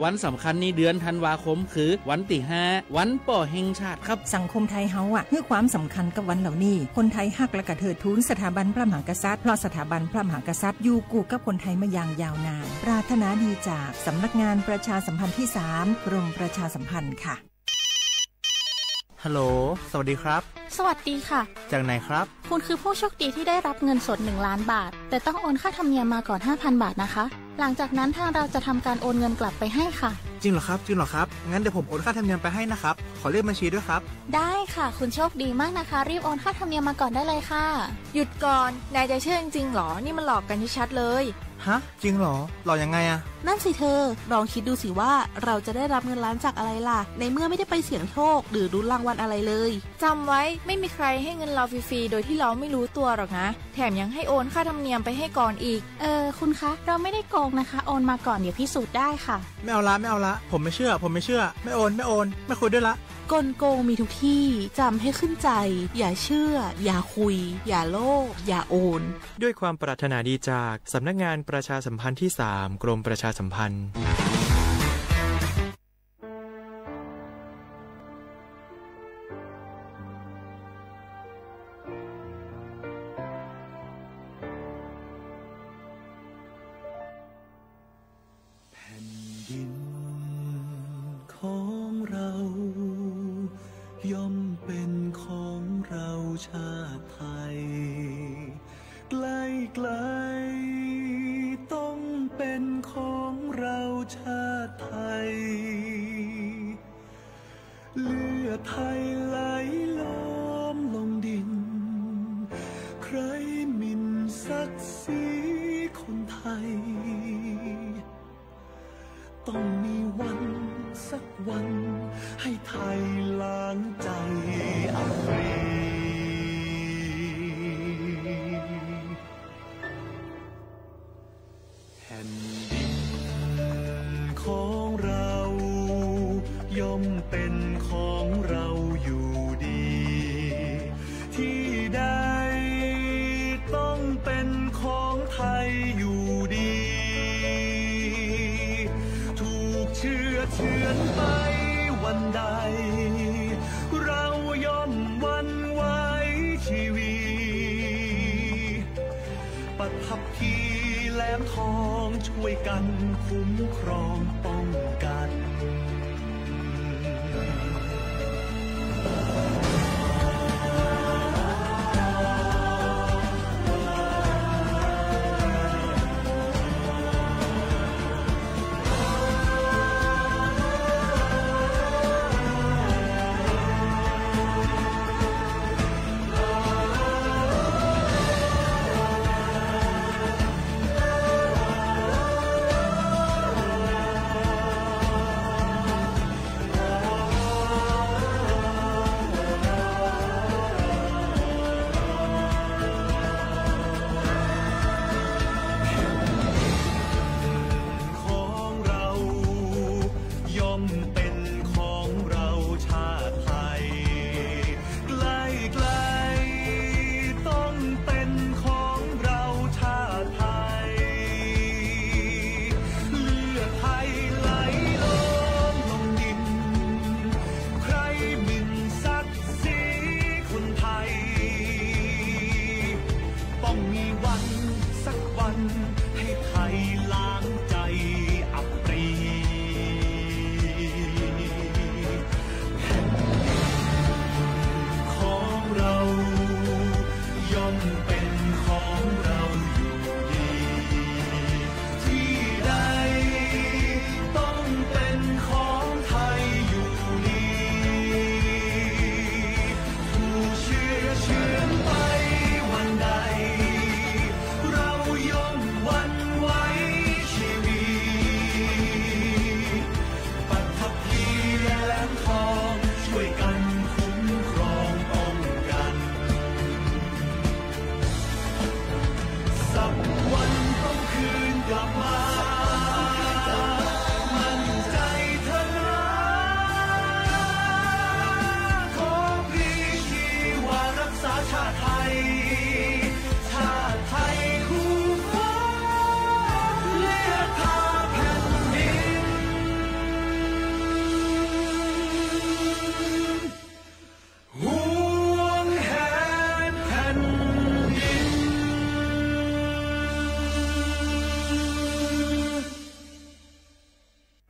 วันสำคัญในเดือนธันวาคมคือวันตี้ห้า วันป้อแห่งชาติครับ สังคมไทยเฮาอะ หื้อความสำคัญกับวันเหล่านี้ คนไทยฮักและกะเทิดทูนสถาบันพระมหากษัตริย์ เพราะสถาบันพระมหากษัตริย์อยู่คู่กับคนไทยมาอย่างยาวนาน ปรารถนาดีจากสำนักงานประชาสัมพันธ์ที่สาม กรมประชาสัมพันธ์ค่ะ ฮัลโหล สวัสดีครับ สวัสดีค่ะ จากไหนครับ คุณคือผู้โชคดีที่ได้รับเงินสดหนึ่งล้านบาท แต่ต้องโอนค่าธรรมเนียมมาก่อนห้าพันบาทนะคะ หลังจากนั้นทางเราจะทำการโอนเงินกลับไปให้ค่ะ จริงเหรอครับ จริงเหรอครับ งั้นเดี๋ยวผมโอนค่าธรรมเนียมไปให้นะครับ ขอเลขบัญชีด้วยครับ ได้ค่ะ คุณโชคดีมากนะคะ รีบโอนค่าธรรมเนียมมาก่อนได้เลยค่ะ หยุดก่อน นายจะเชื่อจริงๆหรอ นี่มันหลอกกันชัดๆเลย ฮะ จริงเหรอ หลอกยังไงอะ นั่นสิเธอ ลองคิดดูสิว่าเราจะได้รับเงินล้านจากอะไรล่ะ ในเมื่อไม่ได้ไปเสี่ยงโชคหรือลุ้นรางวัลอะไรเลย จำไว้ ไม่มีใครให้เงินเราฟรีๆโดยที่เราไม่รู้ตัวหรอกนะ แถมยังให้โอนค่าธรรมเนียมไปให้ก่อนอีก เออ คุณคะ เราไม่ได้โกงนะคะ โอนมาก่อน เดี๋ยวพิสูจน์ได้ค่ะ ไม่เอาละ ไม่เอาละ ผมไม่เชื่อ ผมไม่เชื่อ ไม่โอน ไม่โอน ไม่คุยด้วยละ กลโกงมีทุกที่ จำให้ขึ้นใจ อย่าเชื่อ อย่าคุย อย่าโลภ อย่าโอน ด้วยความปรารถนาดีจากสำนักงานประชาสัมพันธ์ที่สาม กรมประชาสัมพันธ์ แผ่นดินของเรา ย่อมเป็นของเราชาติไทย ใกล้ๆ ต้องเป็นของเราชาติไทย เลือดไทยไหลล้อมลงดิน ใครหมิ่นศักดิ์ศรีคนไทย ต้องมีวันสักวัน ให้ไทยล้างใจอารี แผ่นดินของเรา ย่อมเป็นของเราอยู่ดี ที่ใดต้องเป็นของไทยอยู่ดี ถูกเฉือนไปวันใด เราย่อมหวั่นไหวชีวี ประทับที่แหลมทอง ช่วยกันคุ้มครองป้องกัน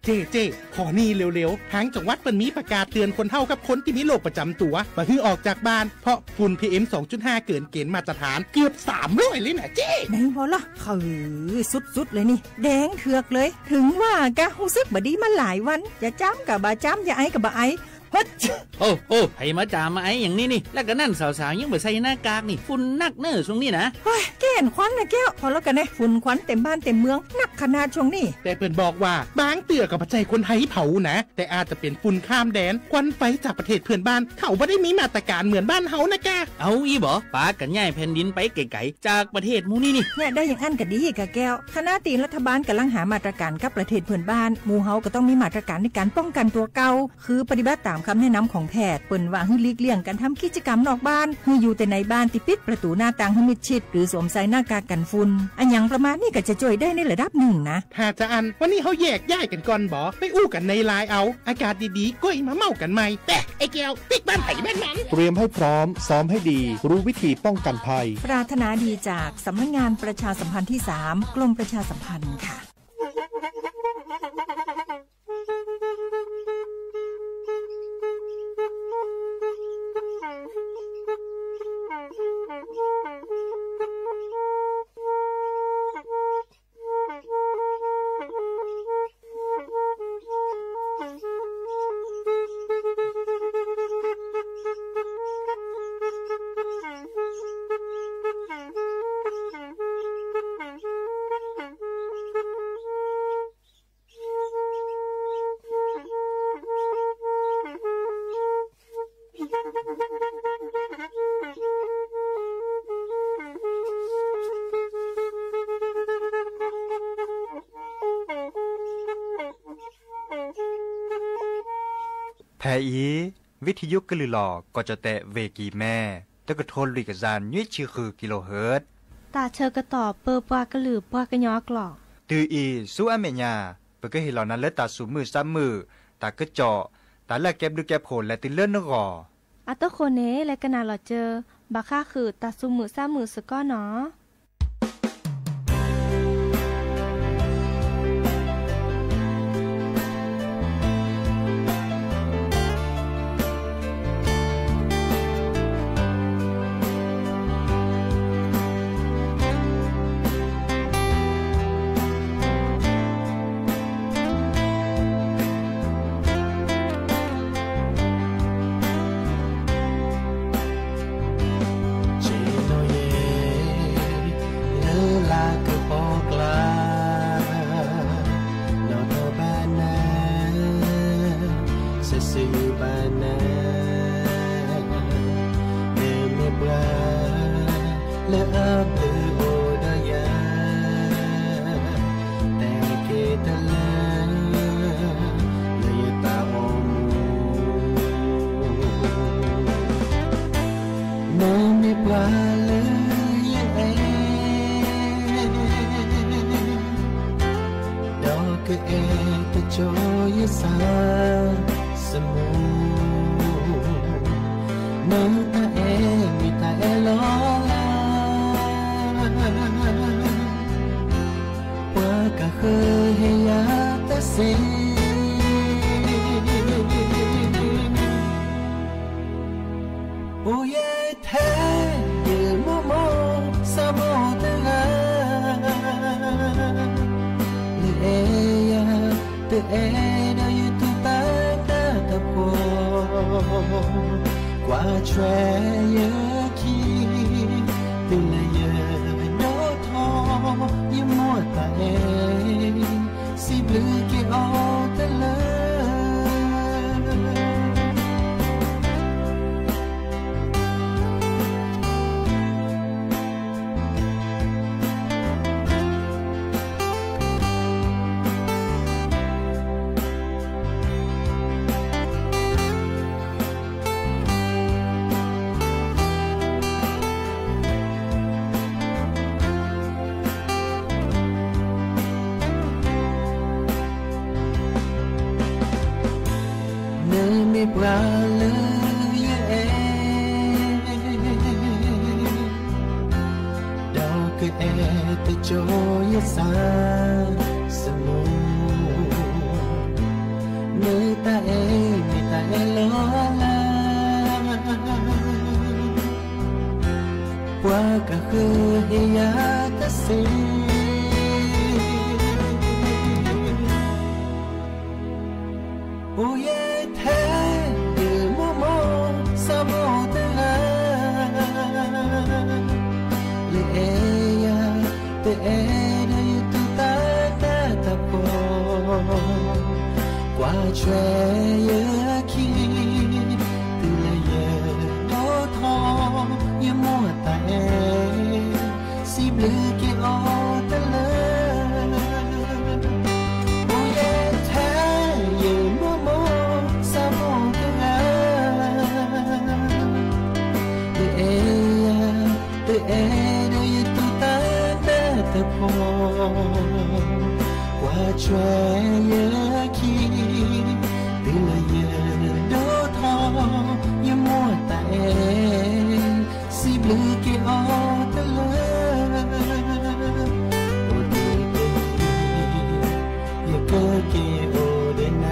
เจ้ เจ้ ขอนี่เร็วๆ ทางจังหวัดเปิ้นมีประกาศเตือนคนเฒ่ากับคนที่มีโรคประจำตัว บ่หื้อออกจากบ้าน เพราะฝุ่น พีเอ็ม สองจุดห้า เกินเกณฑ์มาตรฐานเกือบ สามร้อย เลยนะเจ้ ไหนบ่ล่ะ เออ สุดๆ เลยนี่ แดงเถือกเลย ถึงว่ากะ ฮู้สึกบ่ดีมาหลายวัน จะจามกะบ่จาม จะไอก็บ่ไอ เฮ้ย โอ้ โอ้ ใผมาจ่ามาไออย่างนี้นี่ และกะนั่นสาวๆ ยังบ่ใส่หน้ากากนี่ ฝุ่นนักเน่อช่วงนี้นะ เฮ้ย แก้นควันนะแก้ว พอแล้วกันนะ ฝุ่นควันเต็มบ้านเต็มเมือง นักขนาดช่วงนี้ แต่เปิ้นบอกว่า บางเตื้อก็บ่ใจ้คนไทยเผานะ แต่อาจจะเป็นฝุ่นข้ามแดน ควันไฟจากประเทศเพื่อนบ้าน เขาบ่ได้มีมาตรการเหมือนบ้านเฮานะกะ เอาอี้บ่ ปากั๋นย้ายแผ่นดินไปไก๋ๆ จากประเทศหมู่นี้นี่ เนี่ย ได้อย่างอั้นก็ดีกะแก้ว ขณะตี้รัฐบาลก่ำลังหามาตรการกับประเทศเพื่อนบ้าน หมู่เฮาก็ต้องมีมาตรการในการป้องกันตัวเก่า คือปฏิบัติตามคำแนะนำของแพทย์ เปิ้นว่าหื้อหลีกเลี่ยงการทำกิจกรรมนอกบ้าน หื้ออยู่แต่ในบ้านตี้ปิดประตูหน้าต่างหื้อมิดชิด หรือสวมใส่หน้ากากกันฝุ่น อะหยังประมาณนี้ก็จะจ้วยได้ในระดับหนึ่งนะ ถ้าจะอั้น วันนี้เฮาแยกย้ายกั๋นก่อนบ่ ไปอู้กั๋นในไลน์เอา อากาศดีๆ ก้อยมาเม้ากั๋นใหม่ แปะ ไอ้แก้ว ปิ๊กบ้านไผบ้านมัน เตรียมให้พร้อม ซ้อมให้ดี รู้วิธีป้องกันภัย ปรารถนาดีจากสำนักงานประชาสัมพันธ์ที่สาม กรมประชาสัมพันธ์ค่ะ ဖဲအံၤ ဝံထယုကလုာ်လီၤ ကီၢ်ကၠီၣ်တဲၣ် ဝ့ၢ်ကံၢ်မဲ တကထိလွံၢ်ကယၤနွံဆံဃု ကံလိဟၢၣ် တၢ်ဆၢကတီၢ်ပၢပှၤကလုာ်ပှၤကညီအကျိာ်. တုၤအံၤဆူအမဲာ်ညါ ပကဟ့ၣ်လီၤနၤလၢတၢ်သူၣ်မုာ်သးမုာ်, တၢ်ကစီၣ်, တၢ်လၢအကဲဘျုးကဲဖှိၣ်လဲၤတုၤလၢနဂီၢ်. အတဃိန့ၣ် လဲၤကနၣ်လီၤစၢၤ ဘၣ်ဃးဃုာ်တၢ်သူၣ်မုာ်သးမုာ်စ့ၢ်ကီးနီၤ. က့ၤနီၣ်ယဲ လၢလၢကပီၤကျါ, နီၣ်ထီၣ်ဘၣ်နၤ, ဆဲးဆၢယုာ်ဘၣ်နၤ, နမ့ၢ်ပှၤလၢအဘျုးအိၣ်ဒီးယၤ, တဲက့ၤတလၢ လၢယတၢ်အိၣ်မူ နမ့ၢ်ပှၤလၢယအဲၣ်, ဒီးကအဲၣ်တကၠီယသးသမူ, နတၢ်အဲၣ်မ့ၢ်တၢ်အဲၣ်လီၤလး, ပှၤကဃၢၤဟ့ၣ်ယၤတၢ်စ့ အိၣ်ယဲထဲယမိၢ်မိၢ်စၢ်မိၢ်တဂၤ, လၢအဲၣ်ယၤ တအဲၣ်ဒီးယတူၢ်တၢ်တၢ်တဖှီၣ်, ကွၢ်ထွဲယခံ, တုၤလၢယကဒိၣ်ထီၣ် ယမိၢ်တၢ်အဲၣ် စံးဘျုးက့ၤအီၤတလၢ နမ့ၢ်ပှၤလၢယအဲၣ်, ဒီးကအဲၣ်တကၠီယသးသမူ, လၢတၢ်အဲၣ်မ့ၢ်တၢ်အဲၣ်လီၤလၢ ပှၤကဃုဟ့ၣ်ယၤတစ့ အိၣ်ယဲထဲဒုးမိၢ်မိၢ် စီၤဘီတဂၤ လၢအဲၣ်ယၤ တအဲၣ်ဒီးယသူၣ်တၢ်နးတၢ်ဖှီၣ် ကွၢ်ထွဲယခံ တုၤလၢယဒိၣ်ထီၣ် ယမိၢ်တၢ်အဲၣ် စံးဘျုးက့ၤအီၤတလၢ အိၣ်ယဲထဲယမိၢ်မိၢ် စီၤဘီတဂၤ တအဲၣ်ယၤ တအဲၣ်ဒီးယသူၣ်တၢ်နးတၢ်ဖှီၣ် ကွၢ်ထွဲယခံ တုၤလၢယဒိၣ်ထီၣ် ယမိၢ်တၢ်အဲၣ် စံးဘျုးက့ၤအီၤတလၢ အိၣ်တ့ၢ်တနံၤ ယကက့ၤအိၣ်ဒီးနၤ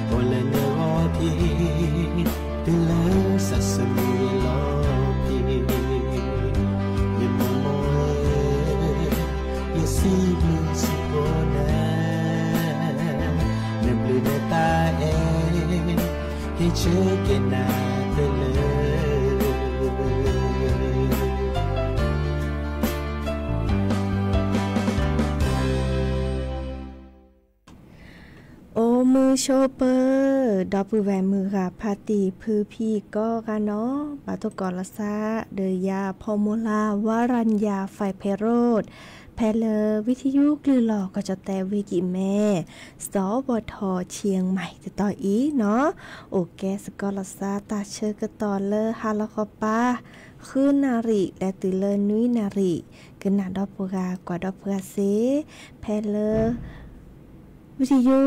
အိၣ်လၢနဂီၢ်ထံး တုၤလၢစးစမံလီၤဖံး ယမိၢ်မိၢ်ဧၢ ယစံးဘျုးစံးဖှိၣ်နၤ နဘျုးနတၢ်အဲၣ် ဟ့ၣ်ဆၢက့ၤနၤတလၢ အိၣ်မုာ်ဆိးပၢၤ ဒီပုၢ်ဝဲၢ်မုၢ်ဂၤဖါတံၢ် ဖုဖံကိးဂၤနီၣ် ဘၣ်သကိးလီၤသး ဒီးယၤဖီမူလါ ဝါရၤညါ ဖဲဖဲရိၣ် ဖဲလၢ ဝံထံယူကလုၢ်လီၤ ကီၢ်ကၠီၣ်တဲၣ် ဝ့ၢ်ကံၢ်မဲ စီၤဝီၤထီၣ် ဆံၣ်မဲၣ် တတီၤအံၤနီၣ် အိၣ်ကဲသကိးလီၤသး တၢ်ဆၢကတီၢ်လၢဟါလီၤခီပၤ ဃုနၣ်ရံၣ် လဲၤတုၤလၢနွံနၣ်ရံၣ် ကနၣ်ဒီးပှၤဂၤ ကွၢ်ဒီးပှၤဂၤစ့ၢ် ဖဲလၢ ဝံထံယူ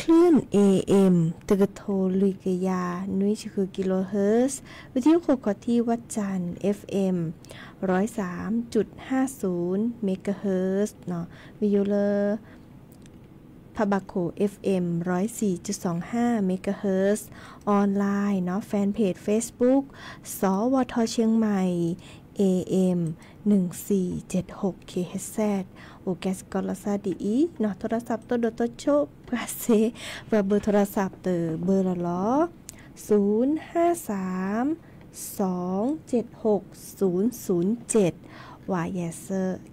คลื่น เอเอ็ม တကထိလွံၢ်ကယၤနွံဆံဃု kilohertz, ဝံထံယူခိၣ်ခီၣ်ထံး ဝၣ်စၣ် FM ร้อยสามจุดห้าศูนย์ megahertz နီၣ် ဝံထံယူလၢ ဖးဘၣ်ခိၣ် FM ร้อยสี่จุดสองห้า megahertz, online နီၣ် fanpage Facebook စီၤဝီၤထီၣ် เชียงใหม่ AM หนึ่งสี่เจ็ดหก kilohertz အိၣ်ကဲသကိးလီၤသးဒ်အံၤနီၣ် โทรศัพท์ တဒိၣ်တဆိ ပှၤစ့ၢ် ပှၤဘၢ โทรศัพท์ တဘၢလီၤလီၤ ศูนย์ห้าสาม สองเจ็ดหก ศูนย์ศูนย์เจ็ด ဝးယဲၢ်သၢ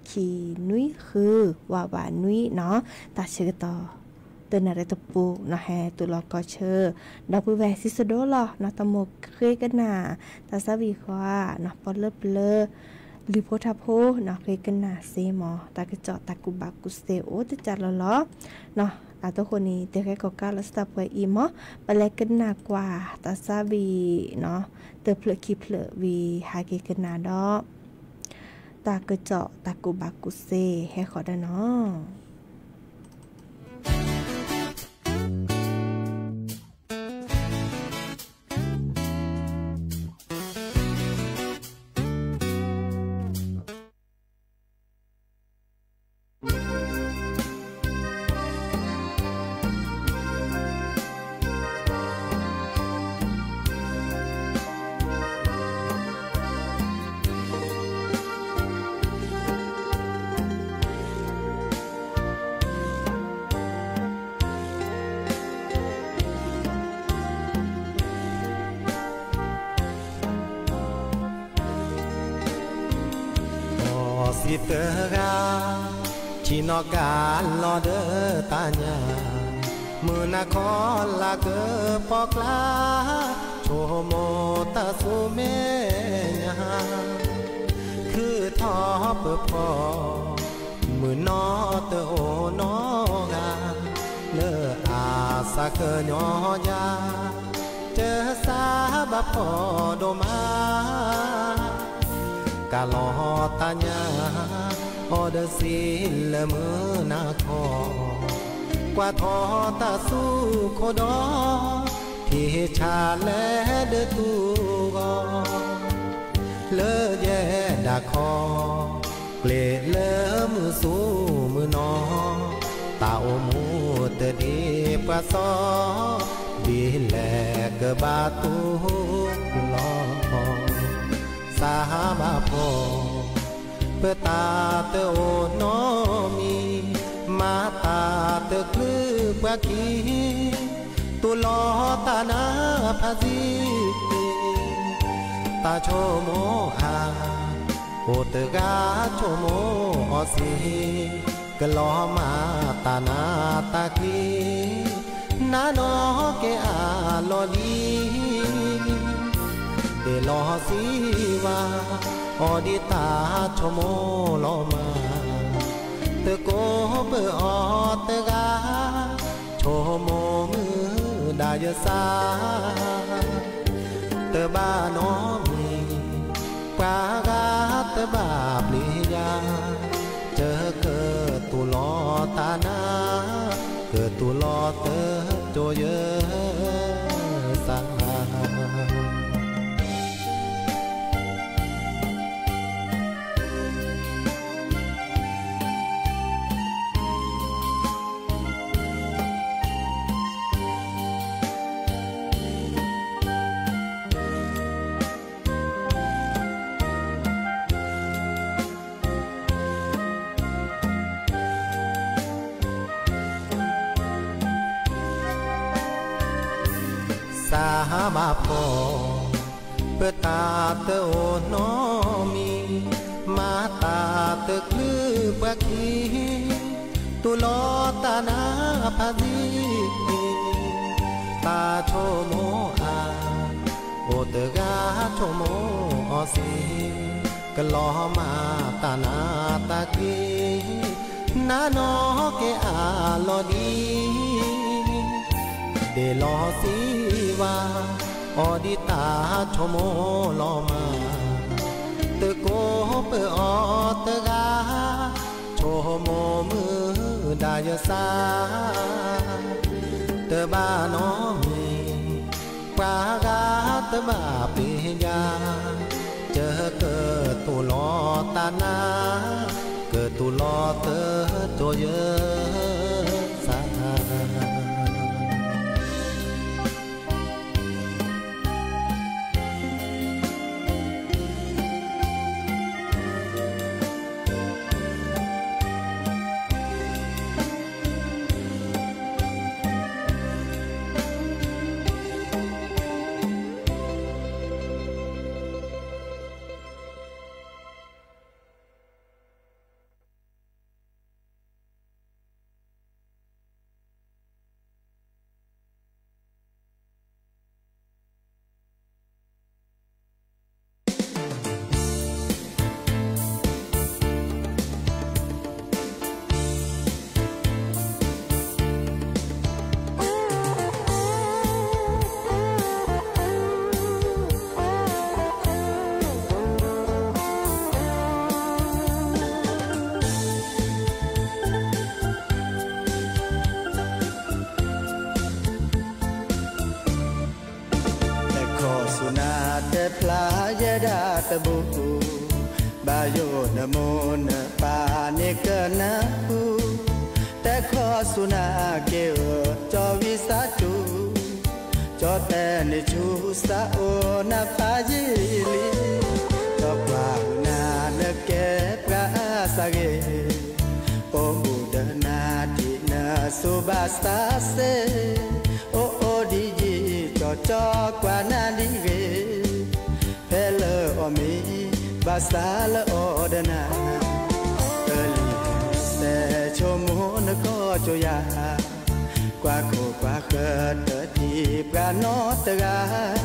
ခံနွံဃု ဝးဝးနွံနီၣ် တၢ်ဆၢကတီၢ် တနၣ်ရံၣ်တပူၤနီၣ် ဟဲတုၤလီၤကီၢ်ဆၢ ဒီပုၢ်ဝဲၢ်စံးဆဒိလီၤနီၣ် တၢ်မိၣ်ဃ့ကနၣ် တၢ်သးဝံၣ်ဃီနီၣ် ပီၣ်လၢပျၢၤ လုၢ်ဖိထါဖိနီၣ် ဃ့ကနၣ်စ့ၢ်မး တၢ်ကစီၣ်တၢ်ကူၣ်ဘၣ်ကူၣ်သ့အိၣ်တကးလီၤလီၤ နီၣ် အတဃိန့ၣ် တဟဲကီၣ်ကးလီၤစတၢ်ပှဲၤအံၤမး ပလဲၤကနၣ်ကွၢ် တၢ်သးဝံၣ်နီၣ် တဖျၢၣ်ခံဖျၢၣ်ဝံၤ ဟးက့ၤကနၣ်ဒီး တၢ်ကစီၣ်တၢ်ကူၣ်ဘၣ်ကူၣ်သ့ ဟဲဃီၤဒီးနီၣ်စံးတဂၤ ထံၣ်နီၣ်ကးလီၤဒီးတၢ်ညၣ် မုၢ်နၤခီလၢကပီၤကျါ ဆိကမိၣ်တၢ်ဆူမဲာ်ညါ ခုၣ်ထီၣ်ပၢၤဖီ မုၢ်နီၢ်တအိၣ်နီတဂၤ လၢအသးကညီၤယၤ တစးဘၣ်ဖီဒိၣ်မး ကးလီၤတၢ်ညၣ် အီၣ်ဒီးစံလၢမုၢ်နၤခီ ကွၢ်ထီၣ်တၢ်ဆူခိၣ်ဒီး ထံၣ်ဆါလဲၤဒီးတူၢ်ဂီၤ လၢယဲဒၣ်ခီ ကျဲလၢမုၢ်ဆူမုၢ်နီၢ် တၢ်အိၣ်မူတဒ့ ပှၤစီၤ ဒ်လဲၣ်ကဘၣ်တူၢ်လီၤ စၢ်ဘၣ်ဖှီၣ် ပတၢ်တအိၣ်နီတမံၤ မၤတၢ်တချုးပှၤခံ တူၢ်လီၤတၢ်နါဖးသံ တၢ်ဆိကမိၣ်အါ အိၣ်တဂၤဆိကမိၣ်အီၤစ့ၢ် ကလီၤမၢ်တၢ်နါတၢ်ကျံၤ နါနီၢ်ကဲအါလီၤလံ ဒဲးလီၤစံးဝါ အီၤဒ်တၢ်ဆိကမိၣ်လီၤမၢ် တကိးပၢၤအီၤတဂၤ ဆိကမိၣ်မုာ်ဒၣ်ယသး တဘၣ်နီတမံၤ ပှၤဂၤတဘၣ်ပျံၤယၤ တကတူၢ်လီၤတၢ်နါ ကတူၢ်လီၤတကၠိယသး စၢ်ဘၣ်ဖှီၣ် ပတၢ်တအိၣ်နီတမံၤ မၤတၢ်တချုးပှၤခံ တူၢ်လီၤတၢ်နါဖးသံ တၢ်ဆိကမိၣ်အါ အိၣ်တဂၤဆိကမိၣ်အီၤစ့ၢ် ကလီၤမၢ်တၢ်နါတၢ်ကျံၤ နါနီၢ်ကဲအါလီၤလံ ဒဲးလီၤစံးဝါ အီၤဒ်တၢ်ဆိကမိၣ်လီၤမၢ် တကိးပၢၤအီၤတဂၤ ဆိကမိၣ်မုာ်ဒၣ်ယသး တဘၣ်နီတမံၤ ပှၤဂၤတဘၣ်ပျံၤယၤ တကတူၢ်လီၤတၢ်နါ ကတူၢ်လီၤတကၠိယသးတခီဆူနၤတဲဖျါယဲဒၣ်တဘိ, ဘၣ်ယိၣ်နမိၢ်နပၢ်န့ၣ်ကနၢ်ဟူ, တဲခီဆူနၤက့ၤဧၢ ကၠီဝံသးစူၤ, ကၠီတဲန့ၢ်ဆူစးအိၣ်နဖးယံာ်လံ, ကၠီကွၢ်နၤနကဲပှၤအသးဂ့ၤ, အိၣ်မူဒီးနၤဒ်နစိၤဘၣ်ဆၣ်စ့ၢ်, အိၣ်အိၣ်ဒ်ယံာ်ကၠီကၠီကွၢ်နၤဒ်ဂ့ၤ, ဖဲလၢအီၣ်မ့ၤ ဘၣ်ဆၣ်လၢအီၣ်ဒီးနၤ, ပလံၤစဲဆိကမိၣ်နကီၢ်ကၠိယၤ, ကွၢ်ခိၣ်ကွၢ်ဃၢၤတထံၣ်ပှၤနီတဂၤ,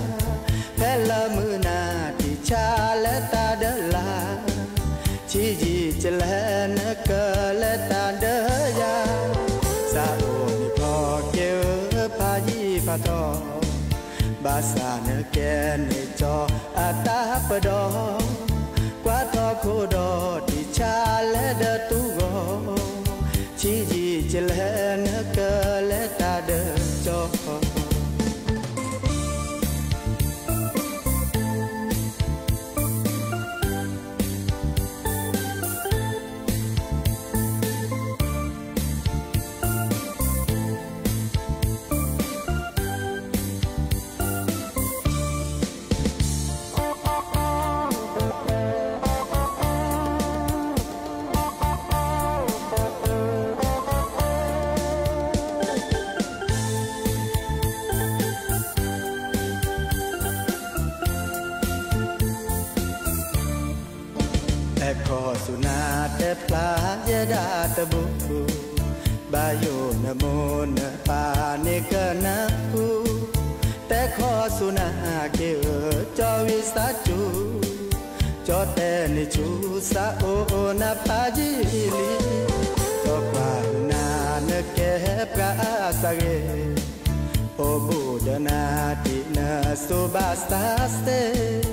ဖဲလၢမုၢ်နၤထံၣ်ဆါလဲၤတၢ်ဒီးလၢ်, ဆံးယံာ်ကလဲၤနကလဲၤတၢ်ဒီးယၤ, စးအိၣ်န့ၣ်ဖီက့ၤဧၢဖးယံာ်ဖးထီ, ဘၣ်ဆၣ်နကဲန့ၢ်ကၠီအတၢ်ပဒီ, ကွၢ်ထီၣ်ခိၣ်ဒီးထံၣ်ဆါလဲၤဒီးတူၢ်ဂီၤ, ဆံးယံာ်ကလဲၤနကလဲၤတၢ်ဒီးကၠီ. ဖျါယဲဒၣ်တဘိ, ဘၣ်ယိၣ်နမိၢ်နပၢ်န့ၣ်ကနၢ်ဟူ, တဲခီဆူနၤက့ၤဧၢ, ကၠီဝံသးစူၤ, ကၠီတဲန့ၢ်ဆူစးအိၣ်နဖးယံာ်လံ, ကၠီကွၢ်နၤနကဲပြးသးဂ့ၤ အိၣ်ဘူးဒီးနၤဒ်နစိၤဘၣ်ဆၣ်စ့ၢ်,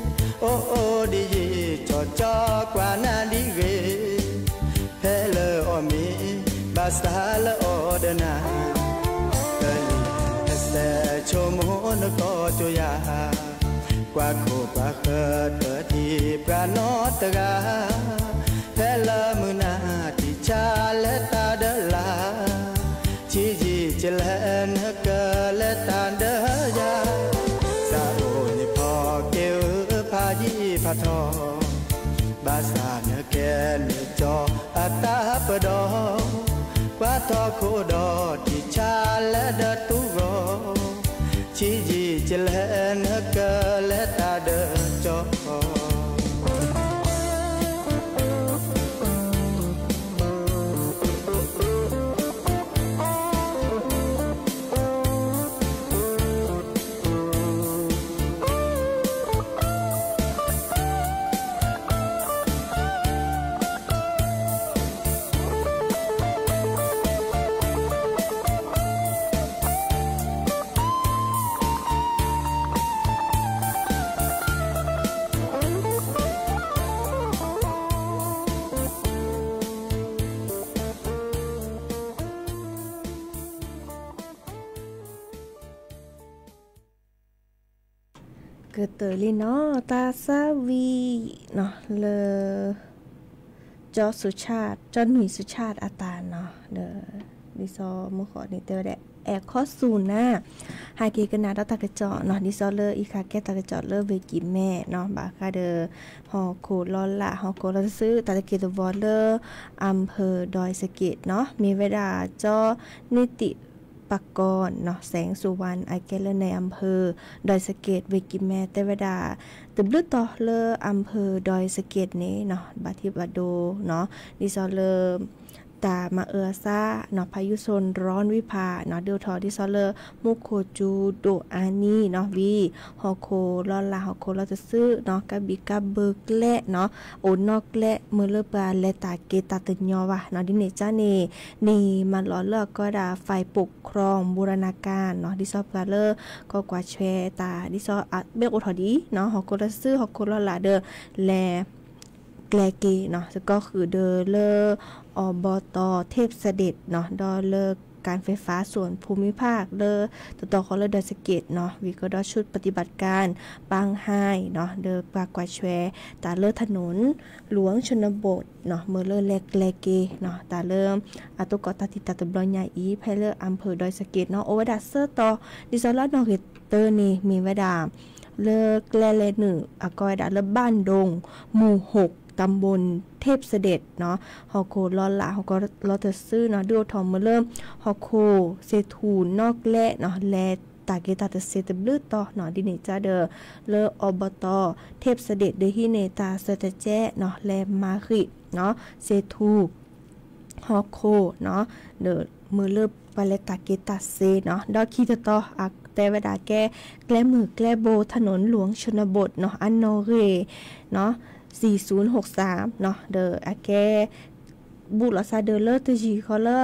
အိၣ်အိၣ်ဒ်ယံၤ ကၠီကၠီကွၢ်နၤဒ်ဂ့ၤ, ဖဲလၢအီၤမ့ၢ် ဘၣ်ဆၣ်လၢအီၤဒီးနၤ, ကလံၤအစဲးဆိကမိၣ်နကီၢ်ကၠိယၤ, ကွၢ်ခိၣ်ကွၢ်ဃၢၤတၢ်ဒ်ပြးနီတဂၤ, ဖဲလၢမုၢ်နၤထံၣ်ဆါလဲၤတၢ်ဒီးလါ ဆံးယံာ်ကလဲၣ်နကလဲၤတၢ်ဒီးယၤ, စးအိၣ်န့ၣ်ဖီက့ၤဧၢဖးယံာ်ဖးထီ, ဘၣ်ဆၣ်နကဲန့ၢ်ကၠီအတၢ်ပဒီ, ကွၢ်ထီၣ်ခိၣ်ဒီးထံၣ်ဆါလဲၤဒီးတူၢ်ဂီၤ, ဆံးယံာ်ကလဲၣ်နကလဲၤတၢ်ဒီးကၠီ ကတၢၢ်လံနီၤ တၢ်သးဝံၣ်နီၤလၢ ကၠီစုဆၣ် ကၠီနွံစုဆၣ်အတၢ်နီၤ ဒီး ဒ်သိးမုၢ်ဃီန့ၣ်တဲဝဲဒၣ် အဲၣ်ခီဆူၣ်နၤ ဟဲက့ၤကနၣ်ဒီးတၢ်ကစီၣ်နီၤ ဒ်သိးလၢအံၤခါကဲတၢ်ကစီၣ်လၢဝ့ၢ်ကံၤမဲနီၤ ဘၣ်ဃးဒီး ဟီၣ်ခိၣ်လီၤလး ဟီၣ်ခိၣ်လီၤတစု တၢ်တက့ၢ်တဝီလၢ အၣ်ဖၢၣ်ဒွဲၣ်စက့းနီၤ မ့ၢ်ဝဲဒၣ်ကၠီ နံၣ်တံၣ်ပၢၢ်ကီၢ်နီၤ စဲၣ်စူၤဝၣ် အကဲလၢနၤအၣ်ဖၢၣ် ဒွဲၣ်စက့း ဝ့ၢ်ကံၤမဲ တဲဝဲဒၣ် တဘျုးတီၤလၢအၣ်ဖၢၣ်ဒွဲၣ်စက့းန့ၣ်နီၤ ဘၣ်ထံးဘၣ်ဒိနီၤ ဒ်သိးလၢ တၢ်မၤအၢအသးနီၤ พายุโซนร้อนวิภาနီၤ ဒုးအိၣ်ထီၣ်ဒ်သိးလၢ မူခိၣ်စူၤဒိၣ်အါနံၤနီၤ ဝံၤ ဟီၣ်ခိၣ်လီၤလး ဟီၣ်ခိၣ်လီၤတစုနီၤ ကးဘံၣ်ကးဘၢကျဲနီၤ အိၣ်နီၣ်ကျဲ မ့ၢ်လၢပှၤလဲၤတၢ်က့ၤတၢ်တညီဘၣ်နီၤ ဒ်န့ၣ်ကါန့ၣ် န့ၣ်မၤလီၤလၢအကဲဝဲဒၣ် ฝ่ายปกครองบูรณาการနီၤ ဒ်သိးပှၤလၢ ကကွၢ်ထွဲတၢ် ဒ်သိးအမ့ၢ်အိၣ်ထီၣ်ဒ်အံၤနီၤ ဟီၣ်ခိၣ်လီၤတစု ဟီၣ်ခိၣ်လီၤလးဒီး လဲၤ ကျဲက့ၤနီၤ သကိးဃုာ်ဒီးလၢ อบต.เทพเสด็จနီၤ ဒီးလၢ การไฟฟ้าส่วนภูมิภาค လၢ တတီၤဃီလၢဒွဲၣ်စက့းနီၤ ဝံၤကဒီး ชุดปฏิบัติการ ปางไฮနီၤ ဒီးပှၤကွၢ်ထွဲ တၢ်လၢ ถนนหลวงชนบทနီၤ မ့ၢ်လၢလဲၤကျဲက့ၤနီၤ တၢ်လၢ အသကိးတၢ်ထံၣ်တၢ်တဘျီညါအံၤ ဖဲလၢအၣ်ဖၢၣ်ဒွဲၣ်စက့းနီၤ အိၣ်ဝဲဒၣ်သၢတီၤ ဒ်သိးလၢအနီၣ်ဂံၢ်တၢန့ၣ် မ့ၢ်ဝဲဒၣ် လၢကျဲလဲၤနုာ် အကဲဝဲဒၣ်လၢ บ้านดง หมู่หก ตำบลเทพเสด็จနီၤ ဟီၣ်ခိၣ်လီၤလး ဟီၣ်ခိၣ်လီၤတစုနီၤ ဒုးအိၣ်ထီၣ်မ့ၢ်လၢ ဟီၣ်ခိၣ်စ့ထူၣ်နီၣ်ကျဲနီၤ လဲၤတၢ်က့ၤတၢ်တစ့တဘျုးတီၤနီၤ ဒ်န့ၣ်ကါဒီး လၢ อบต.เทพเสด็จ ဒီးဟံးန့ၢ်တၢ်ဆၢတဲာ်ကဲနီၤ လဲၤမၤဃံးနီၤ စ့ထူၣ် ဟီၣ်ခိၣ်နီၤ ဒီးမ့ၢ်လၢပှၤလဲၤတၢ်က့ၤတၢ်စ့နီၤ ဒီးခံတတီၤ အတဲဝဲဒၣ်ကဲ ကျဲမုၢ်ကျဲဘိ ถนนหลวงชนบทနီၤ အနီၣ်ဂံၢ်နီၤ สี่ศูนย์หกสามနီၤ ဒီးအကဲ ဘူးလိာ်သးဒီးလၢတဟံၣ်ဃီလၢ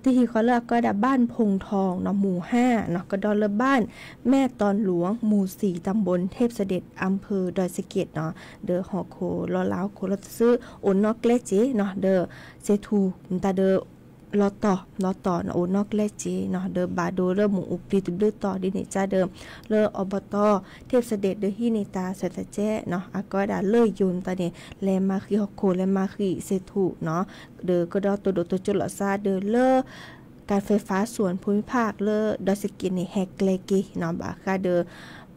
တဟံၣ်ဃီလၢအကဲဝဲဒၣ် บ้านพงทองနီၤ หมู่ห้าနီၤ ကဒီးလၢ บ้านแม่ตอนหลวง หมู่สี่ ตำบลเทพเสด็จ อำเภอดอยสะเก็ดနီၤ ဒီးဟီၣ်ခိၣ်လီၤလး ဟီၣ်ခိၣ်လီၤတစု အိၣ်နီၣ်ကျဲစ့နီၤ ဒီး စ့ထူၣ် တၢ်ဒီး လီၤတီၤ လီၤတီၤနီၤ အိၣ်နီၣ်ကျဲစ့နီၤ ဒီးဘၣ်ဒိလၢမ့ၣ်အူပျံၤတဘျုးတီၤ ဒ်န့ၣ်ကါဒီး လၢ อบต.เทพเสด็จ ဒီးဟံးန့ၢ်တၢ်ဆၢတဲာ်ကဲနီၤ အကဲဝဲဒၣ်လၢယိၤနသးန့ၣ် လဲၤမၤဃံးဟီၣ်ခိၣ် လဲၤမၤဃံးစ့ထူၣ်နီၤ ဒီးကဒီးတိၢ်ဒိၣ်တိၢ်ကၠိလိာ်သးဒီးလၢ การไฟฟ้าส่วนภูมิภาค လၢဒွဲၣ်စက့းန့ၣ် ဟဲကျဲက့ၤနီၤ ဘၣ်ဃးဒီး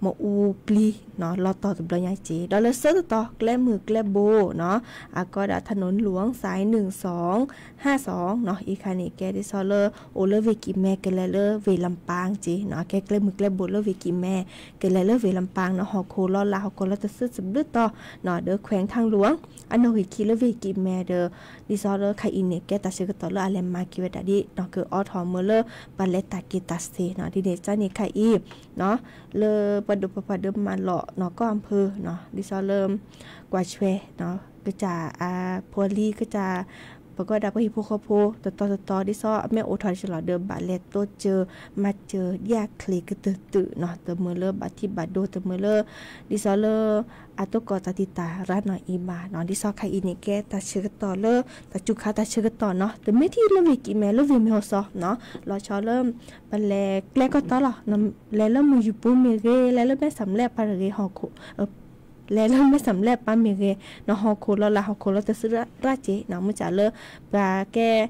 မအူပျံၤနီၤ လီၤတီၤတဘျီညါက့ၤ ဒီးလၢဆၢတတီၤ ကျဲမုၢ်ကျဲဘိနီၤ အကိးဒၣ် ถนนหลวงสายหนึ่งสองห้าสองနီၤ အံၤခါန့ၣ်ကဲဒ်သိးလၢ အိၣ်လၢဝ့ၢ်ကံးမဲ ကလဲၤလၢဝ့ၢ်လမ်းပန်းက့ၤနီၤ ကဲကျဲမုၢ်ကျဲဘိလၢဝ့ၢ်ကံးမဲ ကလဲၤလၢဝ့ၢ်လမ်းပန်းနီၤ ဟီၣ်ခိၣ်လီၤလး ဟီၣ်ခိၣ်လီၤတစုတဘျုးတီၤနီၤ ဒီး แขวงทางหลวง အနီၣ်ဂံၢ်ခံလၢဝ့ၢ်ကံးမဲဒီး ဒ်သိးလၢခါအံၤန့ၣ် ကဲတၢ်ဆၢကတီၢ်လၢအလဲၤမၤက့ၤဝဲဒၣ်ဒ်နီၤ ကအိးထီၣ်မ့ၢ်လၢ ပှၤလဲၤတၢ်က့ၤတၢ်စ့နီၤ ဒ်န့ၣ်ကန့ၣ်ခါအံၤနီၤ လၢပှၤဒိၣ်ပပှၢ်ဒိၣ်မးလီၤနီၤ ကီၢ်အဖၢနီၤ ဒ်သိးလၢ ကွၢ်ဆွဲနီၤ ကစၢ်အဖိလံၤ ကစၢ် ပကိးဒၣ်ပှၤဟံၣ်ဖိဃီဖိ တတီၤတတီၤ ဒ်သိးအမ့ၢ်အိၣ်ထီၣ်တၢ်လီၢ်ဒီး ဘၣ်လဲၤတိစၢၤ မၤစၢၤ ဒ်အချ့ကတၢၢ်တုာ်နီၤ တမ့ၢ်လၢဘၣ်ထံဘၣ်ဒိ တမ့ၢ်လၢ ဒ်သိးလၢ အတိကီၢ်တၢ်တံာ်တာ်ရၤနီၤအံၤဘၣ်နီၤ ဒ်သိးခါအံၤန့ၣ်ကဲတၢ်ဆၢကတီၢ်လၢ တၢ်စူၤခါတၢ်ဆၢကတီၢ်နီၤ တမ့ၢ်ထဲလၢဝ့ၢ်ကံးမဲ လၢဝ့ၢ်မ့ၢ်ဟီၣ်စီနီၤ လီၤဆီလၢ ပလဲၤကျဲကီၢ်တီလီၤ လဲၤလၢမုၢ်ယူၤပူၤမ့ၢ်ဂ့ၤ လဲၤလၢမဲၢ်ဆှးလဲၣ်ပၤတဂ့ၤ ဟီၣ်ခိၣ် လဲၤလၢမဲၢ်ဆှးလဲၣ်ပၤမ့ၢ်ဂ့ၤနီၤ ဟီၣ်ခိၣ်လီၤလး ဟီၣ်ခိၣ်လီၤတစုရၣ်က့ၤနီၤ မ့ၢ်စ့ၢ်လၢ ပှၤကဲ ဒ်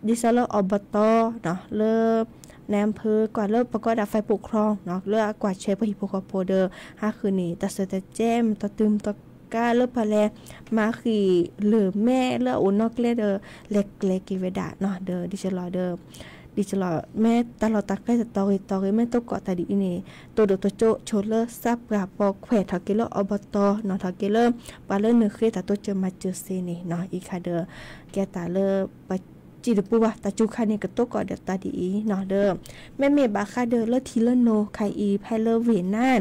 သိးလၢ อบต နီၤ လၢ นายอำเภอ ကွၢ်လၢပကိးဒၣ် ฝ่ายปกครอง နီၤ လၢအကွၢ်ဆွဲပှၤဟံၣ်ဖိဃီဖိဒီး ဟးဃုန့ၢ် တၢ်စၢၤတၢ်ကဲ မတီၤတုၤမတီၤကါလၢပှၤလဲၤ မၤဃံာ်လၢၢ်မဲလၢအအိၣ်နီၣ်ကျဲဒီး လဲၤကျဲက့ၤဝဲဒၣ်နီၤ ဒီးဒ်သိးလီၤဒီး ဒ်သိးလီၤ မ့ၢ်တၢ်လီၢ်တၢ်ကျဲတတီၤဂ့ၤတတီၤဂ့ၤ မ့ၢ်တိကီၢ်တၢ်ဒ်အံၤန့ၣ် တိၢ်ဒိၣ်တိၢ်ကၠိ ဆိလၢသးပှၢ်ပိာ်ခွဲး ထီၣ်က့ၤလၢ อบต နီၤ ထီၣ်က့ၤလၢ ပှၤလၢနုာ်ဃ့တၢ်တိစၢၤမၤစၢၤစ့န့ၣ်နီၤ အံၤခါဒီး ကဲတၢ်လၢ ပစံးတပူၤဘၣ် တၢ်စူၤခါန့ၣ် ကတိကီၢ်ဒီးတၢ်ဒ်အံၤနီၤ ဒီး မ့မ့ၢ်ဘၣ်ဃးဒီးလၢထံလၢနိ ခါအံၤ ဖဲလၢဝ့ၢ်နါ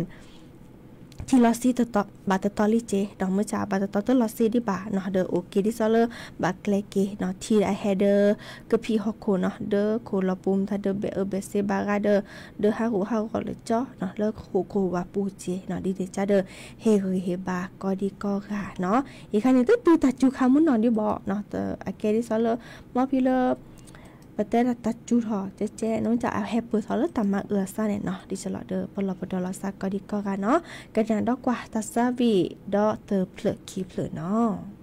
ထံလီၤဆံတတီၤ ဘၣ်တတီၤလံက့ၤ ဒီးမ့ၢ်စ့ၢ် ဘၣ်တတီၤတလီၤဆံဒံးဘၣ်နီၤ ဒီးအိၣ်က့ၤဒ်သိးလၢ ဘၣ်ကျဲက့ၤနီၤ ထံအဟဲဒီး ကဖံးဟီၣ်ခိၣ်နီၤ ဒီးခိၣ်လီၤပူၤမတၤဒီး ဘဲးအၢဘဲးစ့ဘၣ်ဂၤဒီး ဒီးဟးဂူာ်ဟးဂီၤလၢကၠီနီၤ လၢဟီၣ်ခိၣ်ဝၤပူၤက့ၤနီၤ ဒ်န့ၣ်ကဒီး ဟ့ၣ်ဂံၢ်ဟ့ၣ်ဘါကိးဒံကိးဂၤနီၤ အံၤခါန့ၣ် တတုၤတၢ်စူၤခါမုၢ်နီၤဒံးဘၣ်နီၤ အကဲဒ်သိးလၢ မ့ၢ်ဖဲလၢ ပတဲတၢ်စူၤထီၣ်ကဲကဲ နမ့ၢ်စ့ၢ်အဟဲပၢၢ်ထီၣ်လၢတၢ်မၤအၢအသးန့ၣ်နီၤ ဒ်သိးလီၤဒီး ပလီၢ်ပဒီလီၤသးကိးဒံကိးဂၤနီၤ ကနၣ်ဒီကွၢ်တၢ်သးဝံၣ်ဒီးတဖျၢၣ်ခံဖျၢၣ်နီၤ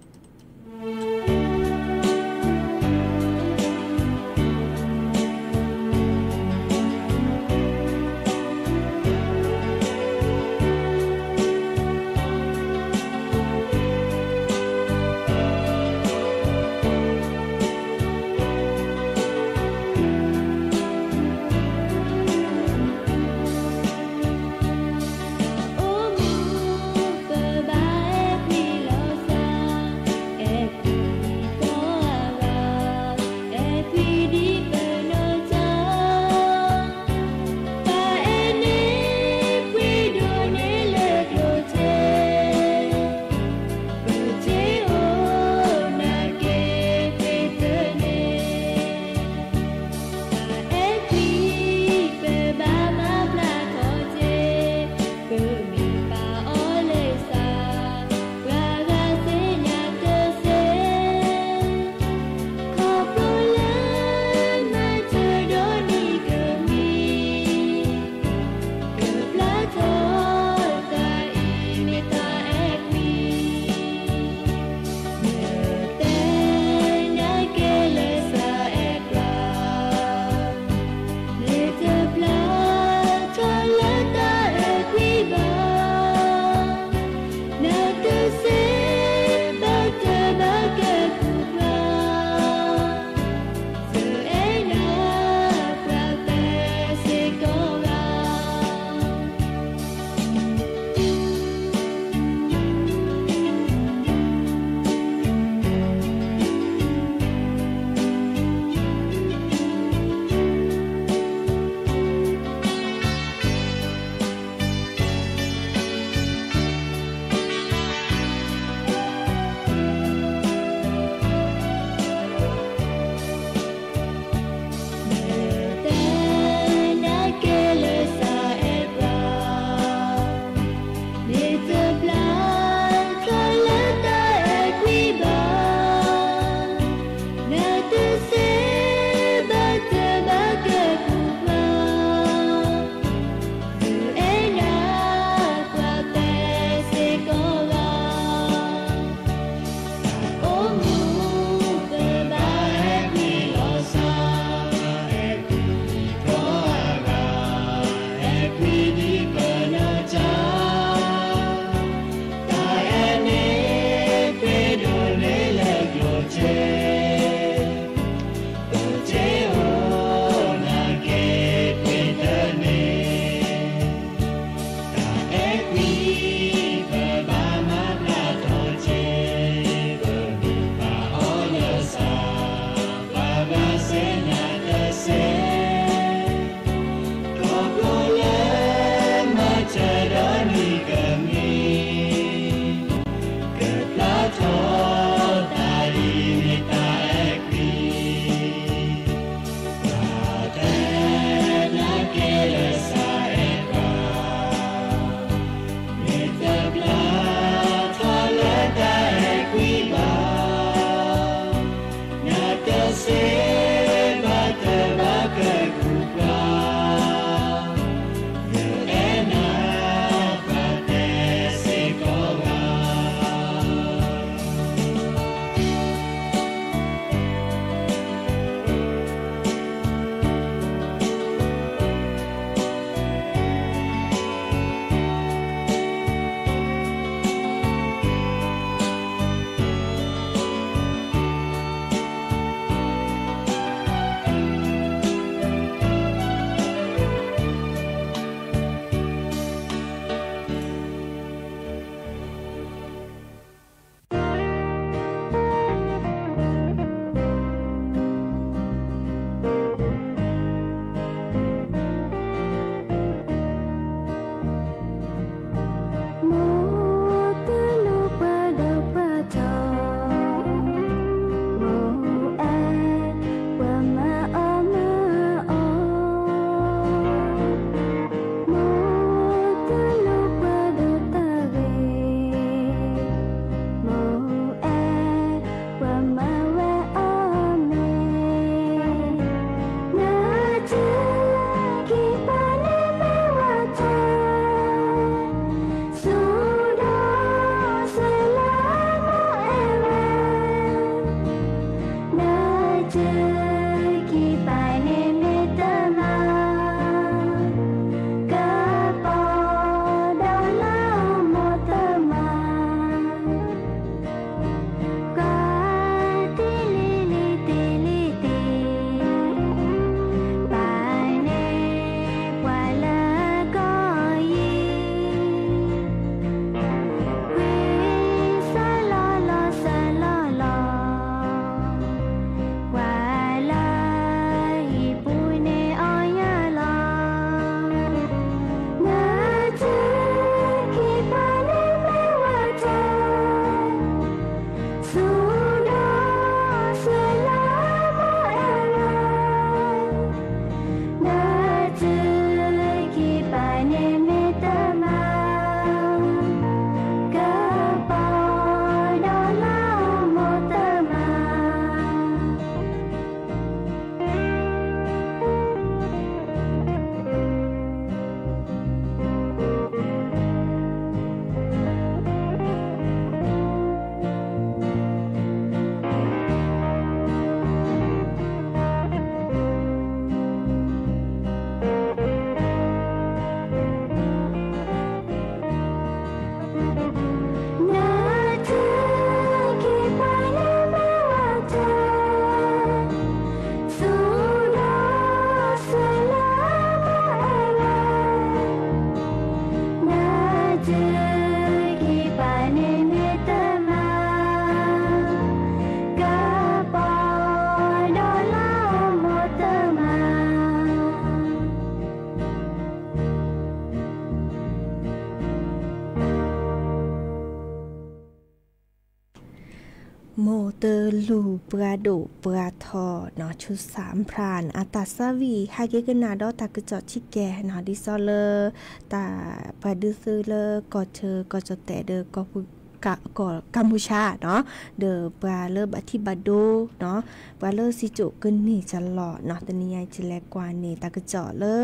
တလူၤပှၤဒိၣ်ပှၤထီနီၤ ဆူစၣ်ဖရၣ် အတၢ်သးဝံၣ်ဟဲက့ၤကနၣ်ဒီးတၢ်ကစီၣ်ဆံးကဲနီၤ ဒ်သိးလၢ တၢ်ပှၤဒုးသုလၢကီၢ်ဆၢကီၢ်ကၠီၣ်တဲာ်ဒီး ကီၢ်ကီၢ်ကၢ်မူၡါနီၤ ဒီးပှၤလၢဘၣ်ထံၣ်ဘၣ်ဒိနီၤ ပှၤလၢစံၣ်စိၤကန့ၢ်စလီၤနီၤ တနံၤညါအံၤ ယလဲၤကွၢ်န့ၣ် တၢ်ကစီၣ်လၢ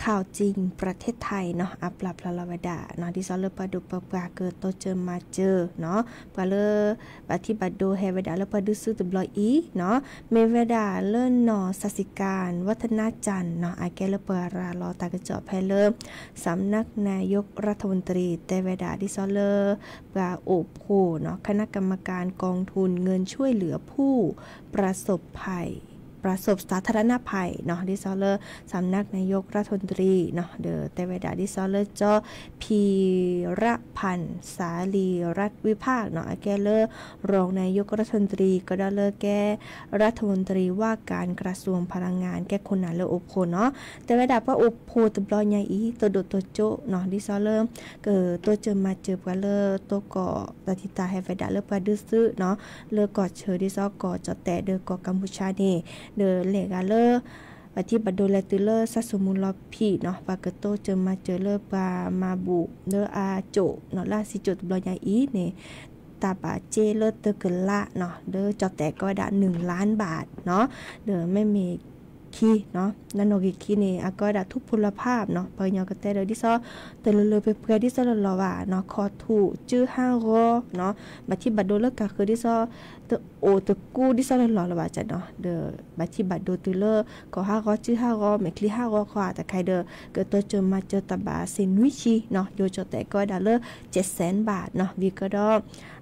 ข่าวจริงประเทศไทยနီၤ အပျၢ်ဖျါလီၤဝဲဒၣ်နီၤ ဒ်သိးလၢပှၤဒိၣ်ပှၤပှၢ်ကတိစၢၤမၤစၢၤနီၤ ပှၤလၢ ဘၣ်ထံၣ်ဘၣ်ဒိဟဲဝဲဒၣ်လၢပှၤဒုးသုတဘျီအံၤနီၤ မ့ၢ်ဝဲဒၣ်လၢနီၢ် สาสิการ วัฒนาจันทร์နီၤ အကဲလၢပှၤရၤလီၤတၢ်ကစီၣ်ဖဲလၢ สำนักนายกรัฐมนตรี တဲဝဲဒၣ် ဒ်သိးလၢ ပှၤအိၣ်ဖှိၣ်နီၤ คณะกรรมการกองทุนเงินช่วยเหลือผู้ประสบภัย ประสบสาธารณภัยနီၤ ဒ်သိးလၢ สำนักนายกรัฐมนตรีနီၤ ဒီးတဲဝဲဒၣ် ဒ်သိးလၢ เจ้า พีรพันธ์ สาลีรัตน์วิภาคနီၤ အကဲလၢ รองนายกรัฐมนตรี ကဒီးလၢကဲ รัฐมนตรีว่าการกระทรวงพลังงาน ကဲခိၣ်နၢ်လၢအိၣ်ဖှိၣ်နီၤ တဲဝဲဒၣ်ပှၤအိၣ်ဖှိၣ်တဘျီညါအံၤ တဒိၣ်တကၠိနီၤ ဒ်သိးလၢ ကတိစၢၤမၤစၢၤပှၤလၢတိကိးတၢ်တံာ်တာ်ဟဲဝဲဒၣ်လၢပှၤဒုးသုနီၤ လၢကီၢ်ဆၢဒ်သိးကီၢ်ကၠီၣ်တဲာ်ဒီးကီၢ်ကၢ်မူၡါန့ၣ် ဒီးလဲၤဂၤလၢ ဘၣ်ထံၣ်ဘၣ်ဒိလဲၤတုၤလၢစၢ်စိၤမူၤလီၤဖံးနီၤ ပှၤကတိစၢၤမၤစၢၤလၢပှၤမၤဘူၣ်လၢအစိၣ်နီၤ လၢအစံၣ်စိၤတဘျီညါအံၤန့ၣ် တၢ်ဘၣ်စ့လၢတကလးနီၤ လၢကၠီၣ်တဲာ်ကီးဝဲဒၣ် หนึ่งล้านบาทနီၤ ဒီးမ့မ့ၢ်ခံနီၤ နနီၣ်ဂံၢ်ခံန့ၣ် အကီးဝဲဒၣ် ทุพพลภาพနီၤ ပှၤကညီကတဲဒီး ဒ်သိး တလိၤလိၤပှဲၤပှဲၤဒ်သိးလီၤလီၤဘၣ်နီၤ ခိးထူၣ်စုဟးဂီၤနီၤ ဘၣ်ထံၣ်ဘၣ်ဒိလၢကၢ်ဃၢၤဒ်သိး တအိၣ်တကူဒ်သိးလီၤလီၤလီၤဘၣ်နီၤ ဒီးဘၣ်ထံၣ်ဘၣ်ဒိတုၤလၢ ခိးဟးဂီၤစုဟးဂီၤ မဲာ်ချံဟးဂီၤခီတခါအံၤဒီး ကတိစၢၤမၤစၢၤတၢ်ဘၣ်စ့နွံဆံနီၤ ယိၤကၠီၣ်တဲာ်ကီးဝဲဒၣ်လၢ เจ็ดแสนบาทနီၤ ဝံၤကဒီး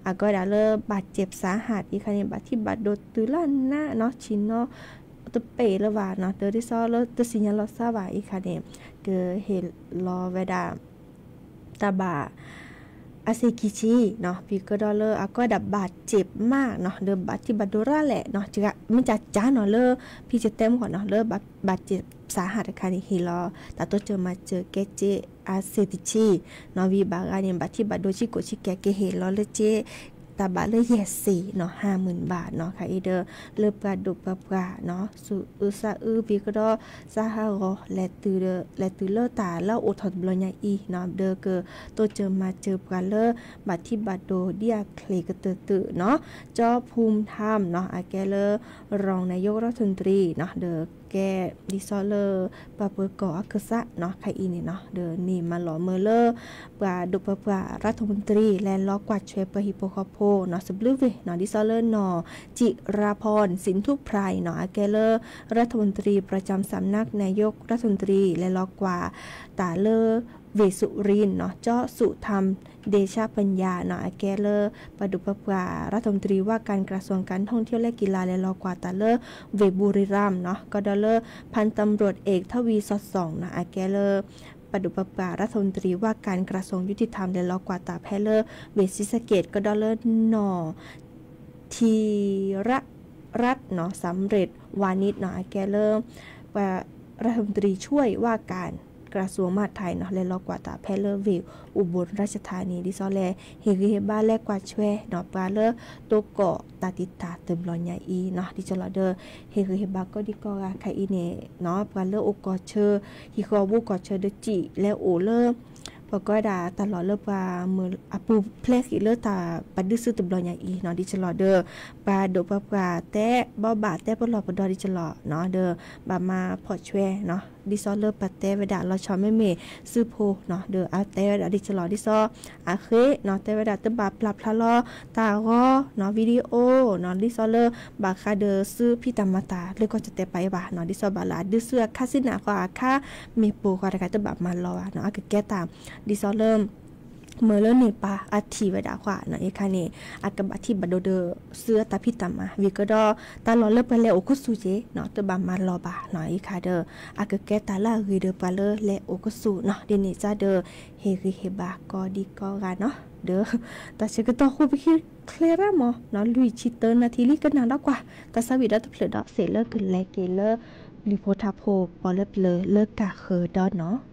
အကီးဝဲဒၣ်လၢ บาดเจ็บสาหัส အံၤခါန့ၣ် ဘၣ်ထံၣ်ဘၣ်ဒိတုၤလၢနးနီၤ ဆ့ၣ်နီၤ တပ့ၢ်လၢၤဘၣ်နီၤ ဒီးဒ်သိးလၢတသ့ၣ်ညါလီၤသးဘၣ်အံၤခါန့ၣ် ကဟ့ၣ်လီၤဝဲဒၣ် တၢ်ဘၣ် အစ့ခံဆံနီၤ ဖံကဒီးလၢအကီးဒၣ် บาดเจ็บมากနီၤ ဒီးဘၣ်ထံၣ်ဘၣ်ဒိရၣ်လဲၣ်နီၤ မ့ၢ်ကကၢနီၤလၢ ဖံကတဲမ့ၢ်နီၤ လၢ บาดเจ็บสาหัส တခါန့ၣ် ဟ့ၣ်လီၤ တၢ်တိစၢၤမၤစၢၤကဲစ့ အစ့တဆံနီၤ ဝံၤဘၣ်ဂၤန့ၣ် ဘၣ်ထံၣ်ဘၣ်ဒိဆံကိးဆံကဲ ကဟ့ၣ်လီၤလၢစ့ တၢ်ဘၣ်လၢယဲၢ်စ့နီၤ ห้าหมื่นบาทနီၤ ခါအံၤဒီး လၢပှၤဒိၣ်ပှၤပှၢ်နီၤ စူးအုးစူးအုး ဖံကဒီး စးဟးဂီၤ လဲၤတုၤလၢတၢ်လၢအိၣ်ထီၣ်တဘျီညါအံၤနီၤ ဒီးကတိစၢၤမၤစၢၤပှၤလၢ ဘၣ်ထံၣ်ဘၣ်ဒိဒ်အချ့ကတၢၢ်တုနီၤ เจ้าภูมิธรรมနီၤ အကဲလၢ รองนายกรัฐมนตรีနီၤ ဒီးကဲ ဒ်သိးလၢ ပှၤပၢၤကီၢ်အကစၢ်နီၤ ခါအံၤန့ၣ်နီၤ ဒီးန့ၢ်မၤလီၤမၢလၢ ပှၤဒိၣ်ပှၤပှၢ် รัฐมนตรี လဲၤလီၤကွၢ်ဆွဲပှၤဟံၣ်ဖိဃီဖိနီၤ သဘျုးဝ့ၢ်နီၤ ဒ်သိးလၢနီၢ် จิราพร สินธุไพรနီၤ အကဲလၢ รัฐมนตรีประจำสำนักนายกรัฐมนตรี လဲၤလီၤကွၢ်တၢ်လၢ ဝ့ၢ်สุรินทร์နီၤ เจ้าสุธรรม เดชปัญญาနီၤ အကဲလၢ ပှၤဒိၣ်ပှၤပှၢ် รัฐมนตรีว่าการกระทรวงการท่องเที่ยวและกีฬา လဲၤလီၤကွၢ်တၢ်လၢ ဝ့ၢ်บุรีรัมย์နီၤ ကဒီးလၢ พันตำรวจเอก ทวีสอดส่องနီၤ အကဲလၢ ပှၤဒိၣ်ပှၤပှၢ် รัฐมนตรีว่าการกระทรวงยุติธรรม လဲၤလီၤကွၢ်တၢ်ဖဲလၢ ဝ့ၢ်ศรีสะเกษ ကဒီးလၢနီၢ် ธีรรัตน์နီၤ สำเร็จวานิชနီၤ အကဲလၢ ပှၤ รัฐมนตรีช่วยว่าการกระทรวงมหาดไทยနီၤ လဲၤလီၤကွၢ်တၢ်ဖဲလၢ ဝ့ၢ်อุบลราชธานี ဒ်သိးလဲၤဟ့ၣ်ဂံၢ်ဟ့ၣ်ဘါလဲၤကွၢ်ဆွဲနီၤ ပှၤလၢတိကိးတၢ်တံာ်တာ်တဘျီညါအံၤနီၤ ဒ်သိးလီၤဒီး ဟ့ၣ်ဂံၢ်ဟ့ၣ်ဘါကိးဒံကိးဂၤ ခါအံၤန့ၣ်နီၤ ပှၤလၢအိၣ်ကီၢ်ဆၢ ဟံၣ်ဃီဝူကီၢ်ဆၢဒီးစံၣ်လဲၤအိၣ်လၢ ပှၤကိးဝဲဒၣ်တၢ်လီၢ်လၢပှၤမၢအပူၤဖျဲးဃံးလၢတၢ်ပှၤဒုးသုတဘျီညါအံၤနီၤ ဒ်သိးလီၤဒီး ပှၤဒိၣ်ပှၤပှၢ်တဲဘီဘၣ်တဲပလီၢ်ပဒီဒ်သိးလီၤနီၤ ဒီးဘၣ်မၤဖီၣ်ဆွဲနီၤ ဒ်သိးလၢပှၤတဲဝဲဒၣ်လီၤဆီ မ့မ့ၢ်စုဖိနီၤ ဒီးအတဲဝဲဒၣ်ဒ်သိးလီၤ ဒ်သိး အဃ့နီၤ တဲဝဲဒၣ်တဘၣ်ပျၢ်ဖျါလီၤတၢ်ဂီၤနီၤ videoနီၤ ဒ်သိးလၢ ဘၣ်ဃးဒီးသုဖံးတၢ်မၤတၢ်လၢကီၢ်ကၠီၣ်တဲာ်ပာ်အံၤဘၣ်နီၤ ဒ်သိးဘၣ်လၢအဒုးသုအခါစံၣ်န့ၣ်အဃိ အခါမ့ၢ်ပိာ်ဃီတခါတဘၣ်မၤလီၤဘၣ်နီၤ အကကဲတၢ် ဒ်သိးလၢ မၢလၢန့ၣ်ပၢ်အထံၣ်ဝဲဒၣ်အဃိနီၤ အံၤခါန့ၣ် အကဘၣ်ထံၣ်ဘၣ်ဒိဒီးသုအတၢ်ဖံးတၢ်မၤ ဝံၤကဒီး တၢ်လီၢ်လၢပှၤလဲၤအိၣ်ခူသူၣ်က့နီၤ တဘၣ်မၤလီၤဘၣ်နီၤ အံၤခါဒီး အကကဲတၢ်လၢအဂ့ၤဒီးပှၤလၢလဲၤအိၣ်ခူသူၣ်နီၤ ဒ်န့ၣ်စ့ၢ်ဒီး ဟ့ၣ်ဂံၢ်ဟ့ၣ်ဘါကိးဒံကိးဂၤနီၤ ဒီး တၢ်ဆၢကတီၢ်ဃိပခံချ့ရၣ်မးနီၤ လွံၢ်ဆံတၢနၣ်ထံလံ ကနၣ်ဒီးကွၢ် တၢ်သးဝံၣ်ဒီတဖျၢၣ်ဒီး စံးလၢကလဲၤက့ၤလၢ ပျံၤဖိထါဖိ ပီၣ်လၢပျၢၤလၢကၢ်ဃၢၤဒီးနီၤ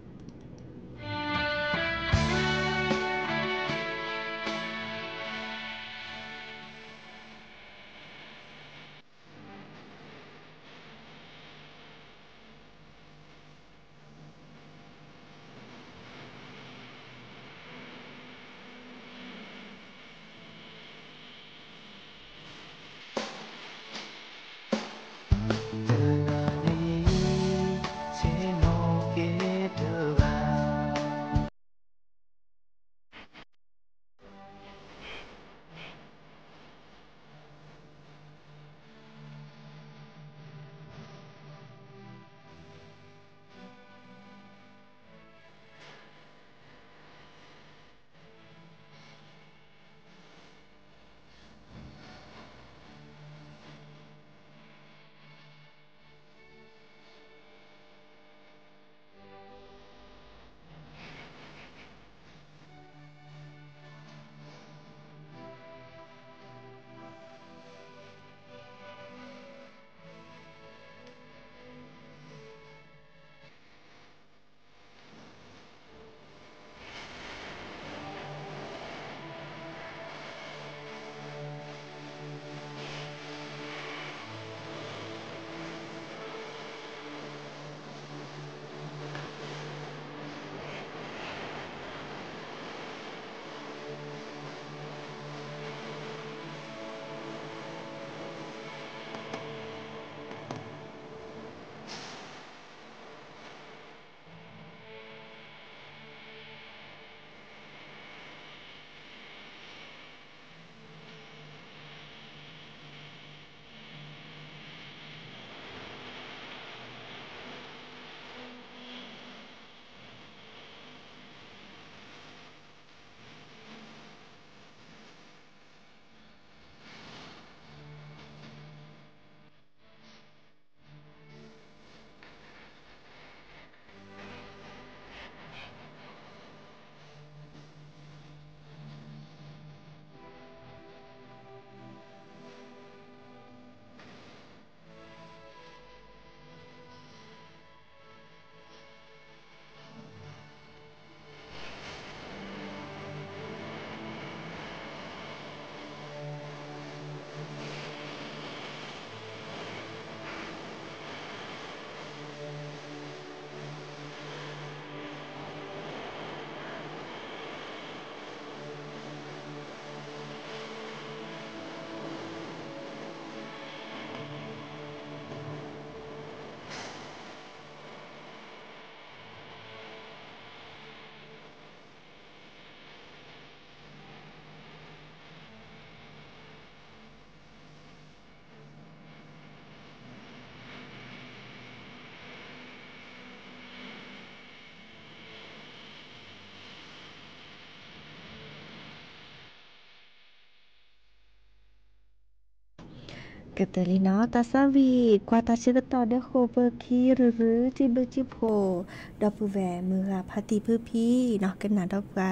ကတၢၢ်လံနီၤ တၢ်သးဝံၣ် ကွၢ်တၢ်ဆၢကတီၢ်ဒီးဃိာ်ပၢခံရုရု ထံဘျုးထံဖှိၣ် ဒီပုၢ်ဝဲၢ်မုၢ်ဂၤဖါတံၢ်ဖုဖံနီၤ ကနၣ်ဒီးပှၤ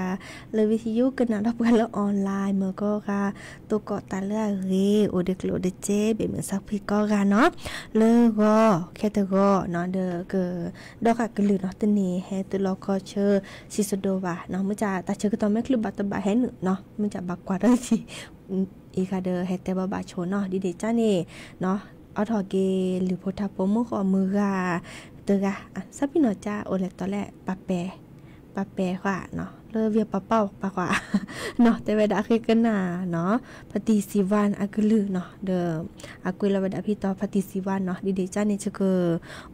လၢ video ကနၣ်ဒီးပှၤလၢ online မ့ၢ်ကိးဂၤ တိၢ်ကီၣ်တၢ်လၢအဂ့ၤ အိၣ်ဒီးကျိၣ်ဒီးစ့ ဘၣ်မုာ်သးဖှံကိးဂၤနီၤ လၢဂီၤ ခဲတဂီၤနီၤ ဒီးက ဒီဃာ်ကလုၢ်နီၤ တနံၤဟဲတုၤလီၤခီဆၢ စံၣ်စိၤဒိၣ်ဘၣ်နီၤ မ့ၢ်ကတၢ်ဆၢကတီၢ်မ့ၢ်ချုးဘၣ်တဘၣ်ဟဲနုာ်နီၤ မ့ၢ်ကဘၣ်ကွၢ်တၢ်သံ အံၤဂၤဒီးဟဲတဲဘၣ်ဘၣ်ဆိနီၤ ဒ်န့ၣ်ကန့ၣ်နီၤ အိးထီၣ်က့ၤလုၢ်ဖိထါဖိ မုၢ်ဃီမုၢ်ဂၤတဂၤ သးပ့ၤနီၣ်ကအိၣ်လဲၤတီၤလဲၣ် ပာ်ပဲာ် ပာ်ပဲာ်ဃာ်နီၤ လၢဝံၤပာ်ပာ်ပာ်ဃာ်နီၤ တဲဝဲဒၣ်အဃ့ကနၣ်နီၤ ဖါတံၢ်စံးဝါအကလုၢ်နီၤ ဒီး အကွဲးလီၤဝဲဒၣ်ဖံတီၤဖါတံၢ်စံးဝါနီၤ ဒ်န့ၣ်ကန့ၣ် ဆၢက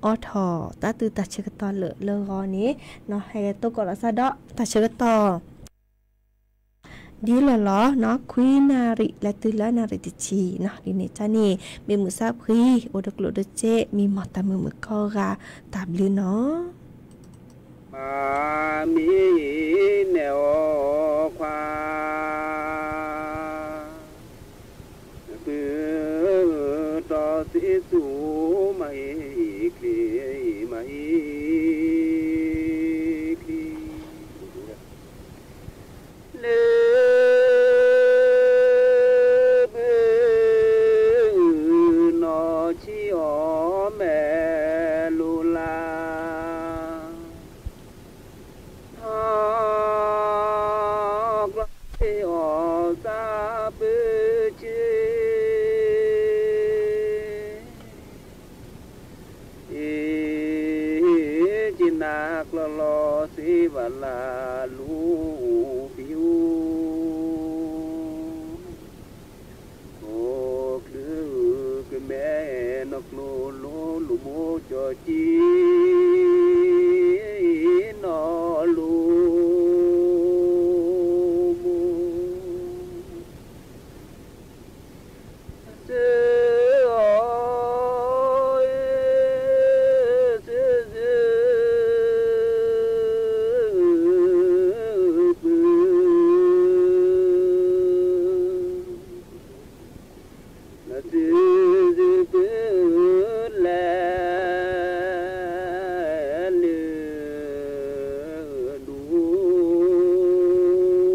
အိးထီၣ်တၢ်တုၤတၢ်ဆၢကတီၢ်လၢာ်လၢဂီၤန့ၣ်နီၤ ဟဲတိၢ်ကီၣ်လီၤသးဒီးတၢ်ဆၢကတီၢ် ဒ်လီၢ်လီၤနီၤ ခွံနၣ်ရံၣ်လၢတုၤလၢနၣ်ရံၣ်တဆံနီၤ ဒ်န့ၣ်ကန့ၣ် ဘၣ်မုာ်သးဖှံ အိၣ်ဒီးကျိၣ်ဒီးစ့ မံမီၢ်တၢ်မုာ်မုာ်ကိးဂၤ တၢ်ဘျုးနီၤ မၤမ့ၢ်နဲၣ်အီၤခွါ ပုၢ်တီသ့သူ မၤဟ့ၣ်ချ့ မၤဟ့ၣ်ချ့ လၢ ဘုနီၢ်ဆံးအီၤမဲာ်လိၤလး ထီၣ်ကျီသ့အီၤသးပၢဆ့ အ့ၣ် က့ၤနၤကျီလီၤသ့ဘၣ်လၢလူၤပယိၤ ခီၣ်ချၢကမဲနီၢ်ကျိၤလိၤလိၤမိၢ်ကၠီက့ၤ နီၢ်လိၤမိၢ် စၢအီၤ စၢ စၢ ပုၢ် လၢစၢ စၢ ပုၢ် လဲၤ လၢဒိၣ်ပုၢ်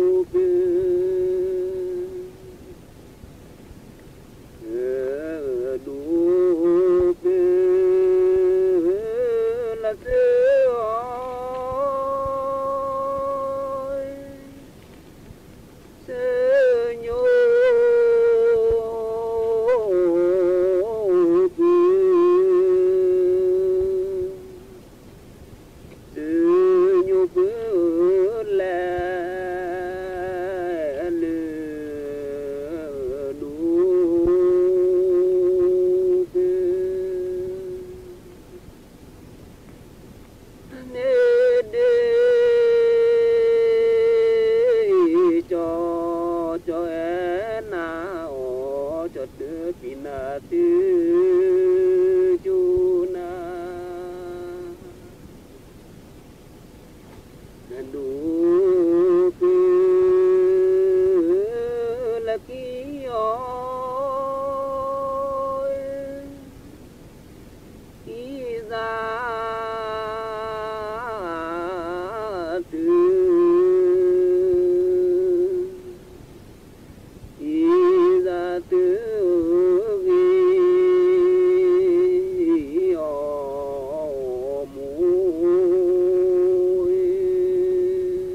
ဒိၣ်ပုၢ် လၢစၢအီၤ စၢညိ ပုၢ် စၢညိ ပုၢ် လဲၤ လၢဒိၣ်ပုၢ် န့ၣ်ဒ့ၣ် ကၠီ ကၠီအဲၣ်နၤအီၤ ကၠီတပံၤနၤတုၤ ကၠူနၤ ဒိၣ်ပုၢ် လၢကံအီၤ ကံသး တုၤ ကံသးတုၤဂ့ၤ အီၤမိၢ်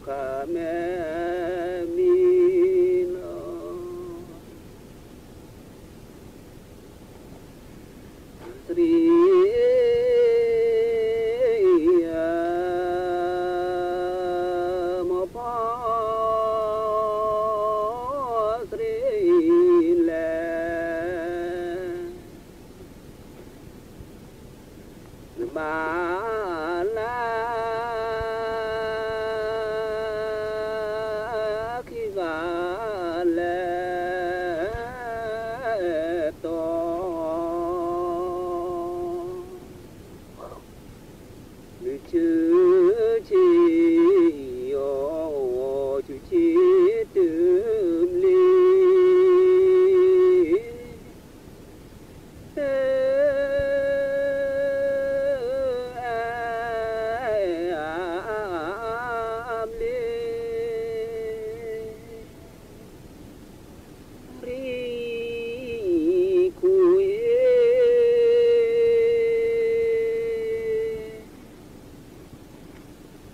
ခါမဲာ်မံၤလီၤ. သရံးအမိၢ်ဖီ သရံးလဲၣ် နဘၣ်လၢ ခံဂၤလဲၣ်တီၤ မုၢ်ဆူဆံယီၤ ဆူဆံတုၤဘျီ ဘျီ ရံခူအံၤ အသးမံ တီရံခိၣ်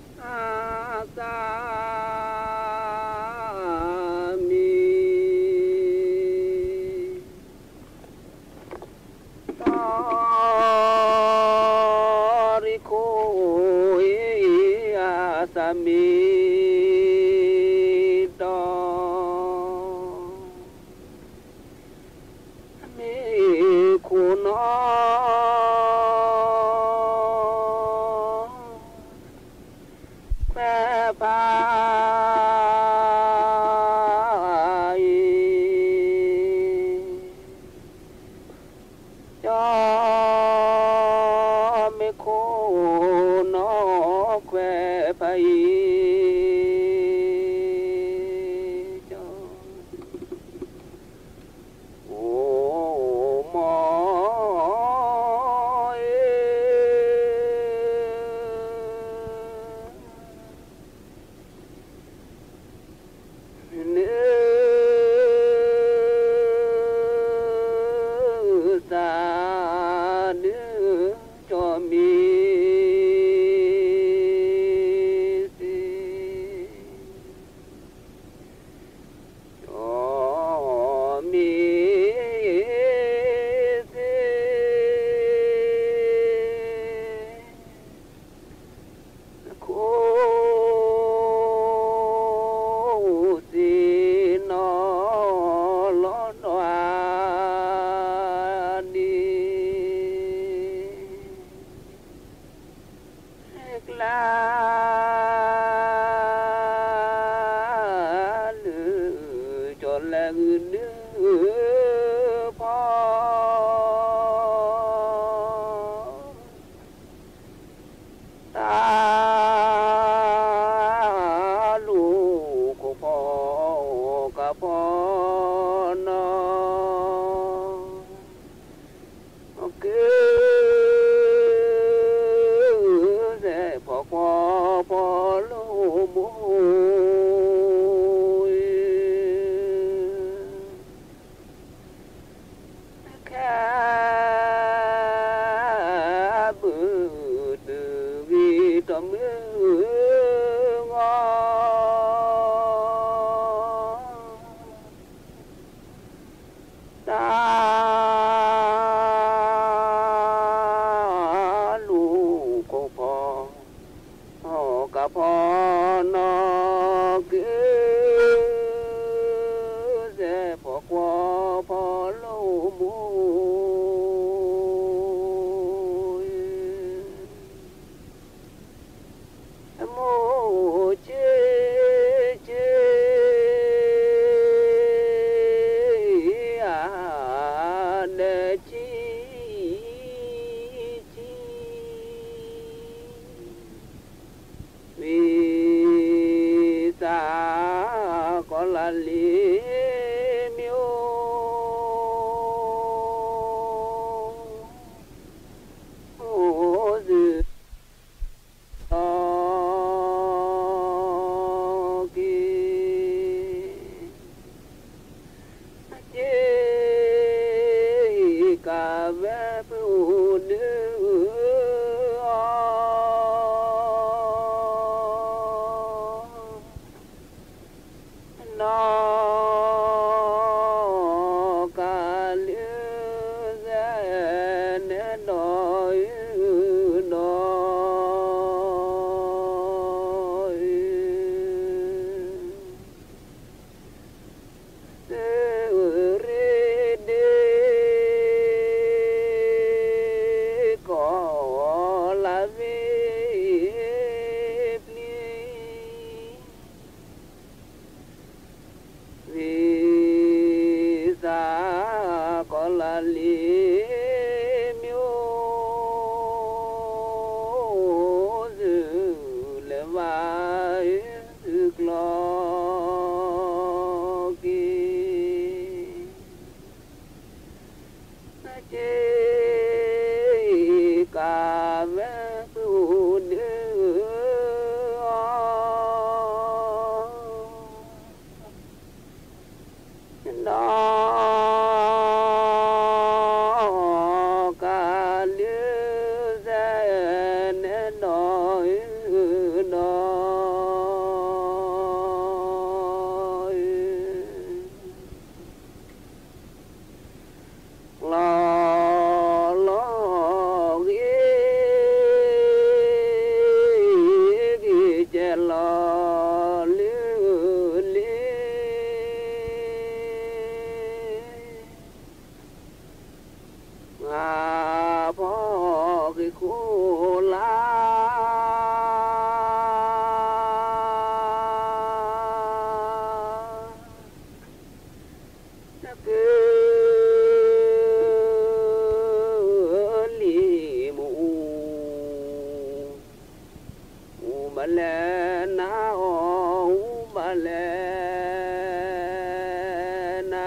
အံၤ အသးမံတီ မ့ၢ်ခိၣ်နီၢ် ခွဲးဖးအံၤ ကၠီ မ့ၢ်ခိၣ်နီၢ်ခွဲးဖးအံၤ ကၠီ အိၣ်မီၢ် နသးဒုးကၠီမ့ၢ်သ့ ကၠီမ့ၢ်သ့ နခိၣ်သ့ၣ်နီၣ်လီၤဒီးအနံၤ ကျါ လၢကၠီၤလဲၤဂုာ်ဒုးဖီ တၢ်လူၤခိၣ်ဖီ ကၢ်ဖီနီၤ က့ၤ စဲးဖီကွီဖီလၢမိၢ် ခဲ ဘုတုၤဂ့ၤတီၢ်မုၢ်ဂီၤ တၢ်လူၤခိၣ်ဖီ ကၢ်ဖီနီၤ က့ၤ စဲးဖီကွီဖီလၢမိၢ် မိၢ်ဆ့ဆ့ အါ ဒီးဆံဆံ ဝံသးကီၤလၤလံၤမ့ၢ်အိၣ် အိၣ်သု လီၤက့ၤ က့ၤကးဝဲဖုအိၣ်ဒုးအီၤ ဒီးကလုၢ်စဲနဲဒီးအုၣ်ဒီး သုရ့ဒ့ကီးလၢဝ့ၢ်ပျံၤ ဝံသးကီးလၢလံာ်မၠိ သုလဲၤဝဲသုကျီက့ၤ က့ၤကးဝဲသုဒုးအီၤ ဒီးကလုၢ်စဲနဲဒီးအုၣ်ဒီး လီၤလီၤဂ့ၤဂ့ၤ ကဲလီၤလုၢ်လံၤ ဂၤဖီၣ်ဂ့ၤဃိလၢ နကလုၢ်လံၤမူးအူ အူဘၣ်လဲၣ်နၤအီၤ အူဘၣ်လဲၣ်နၤ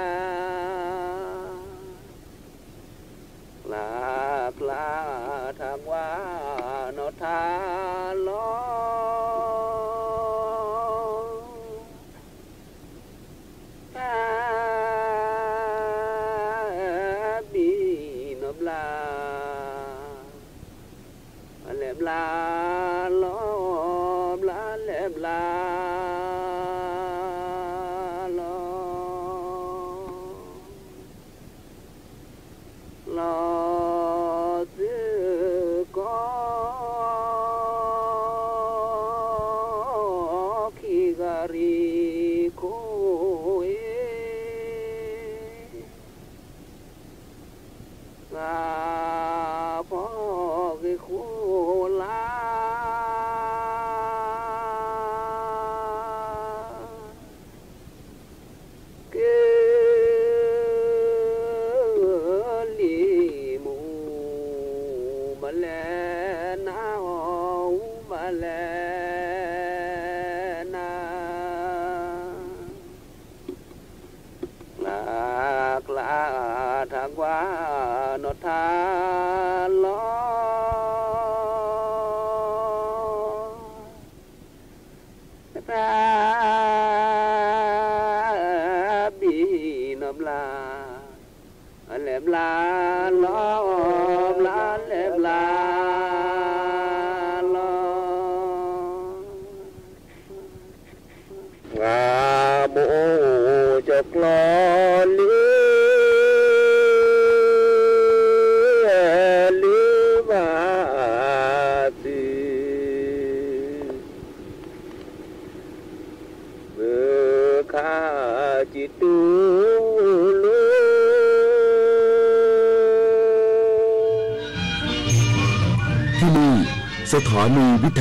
ကျါကျါထးကွၢ်နီၢ်ထးလီၤ တၢ်ဘံၣ်နီၢ်ဘျါ ဘျါလဲၣ်ဘျါလီၤ ဘျါလဲၣ်ဘျါလီၤ လီၤသုကီၢ် ခံဂၤရံၣ်ခိၣ်အ့ၣ် ဂၤဖီၣ်ဂ့ၤဃိလၢ ကလုၢ်လံၤမူး အူဘၣ်လဲၣ်နၤအီၤ အူဘၣ်လဲၣ်နၤ ကျါကျါထးကွၢ်နီၢ်ထးလီၤ တၢ်ဘံၣ်နီၢ်ဘျါ ဘျါလဲၣ်ဘျါလီၤ ဘျါလဲၣ်ဘျါလီၤ ဂၤမိၢ်ကၠီၤကျီလုၢ် လုၢ်ဘၣ်သု ဘုခးစံးတူၢ်လိာ် ဖဲန့ၣ် စထီၣ်အမ့ၢ်ဝံထး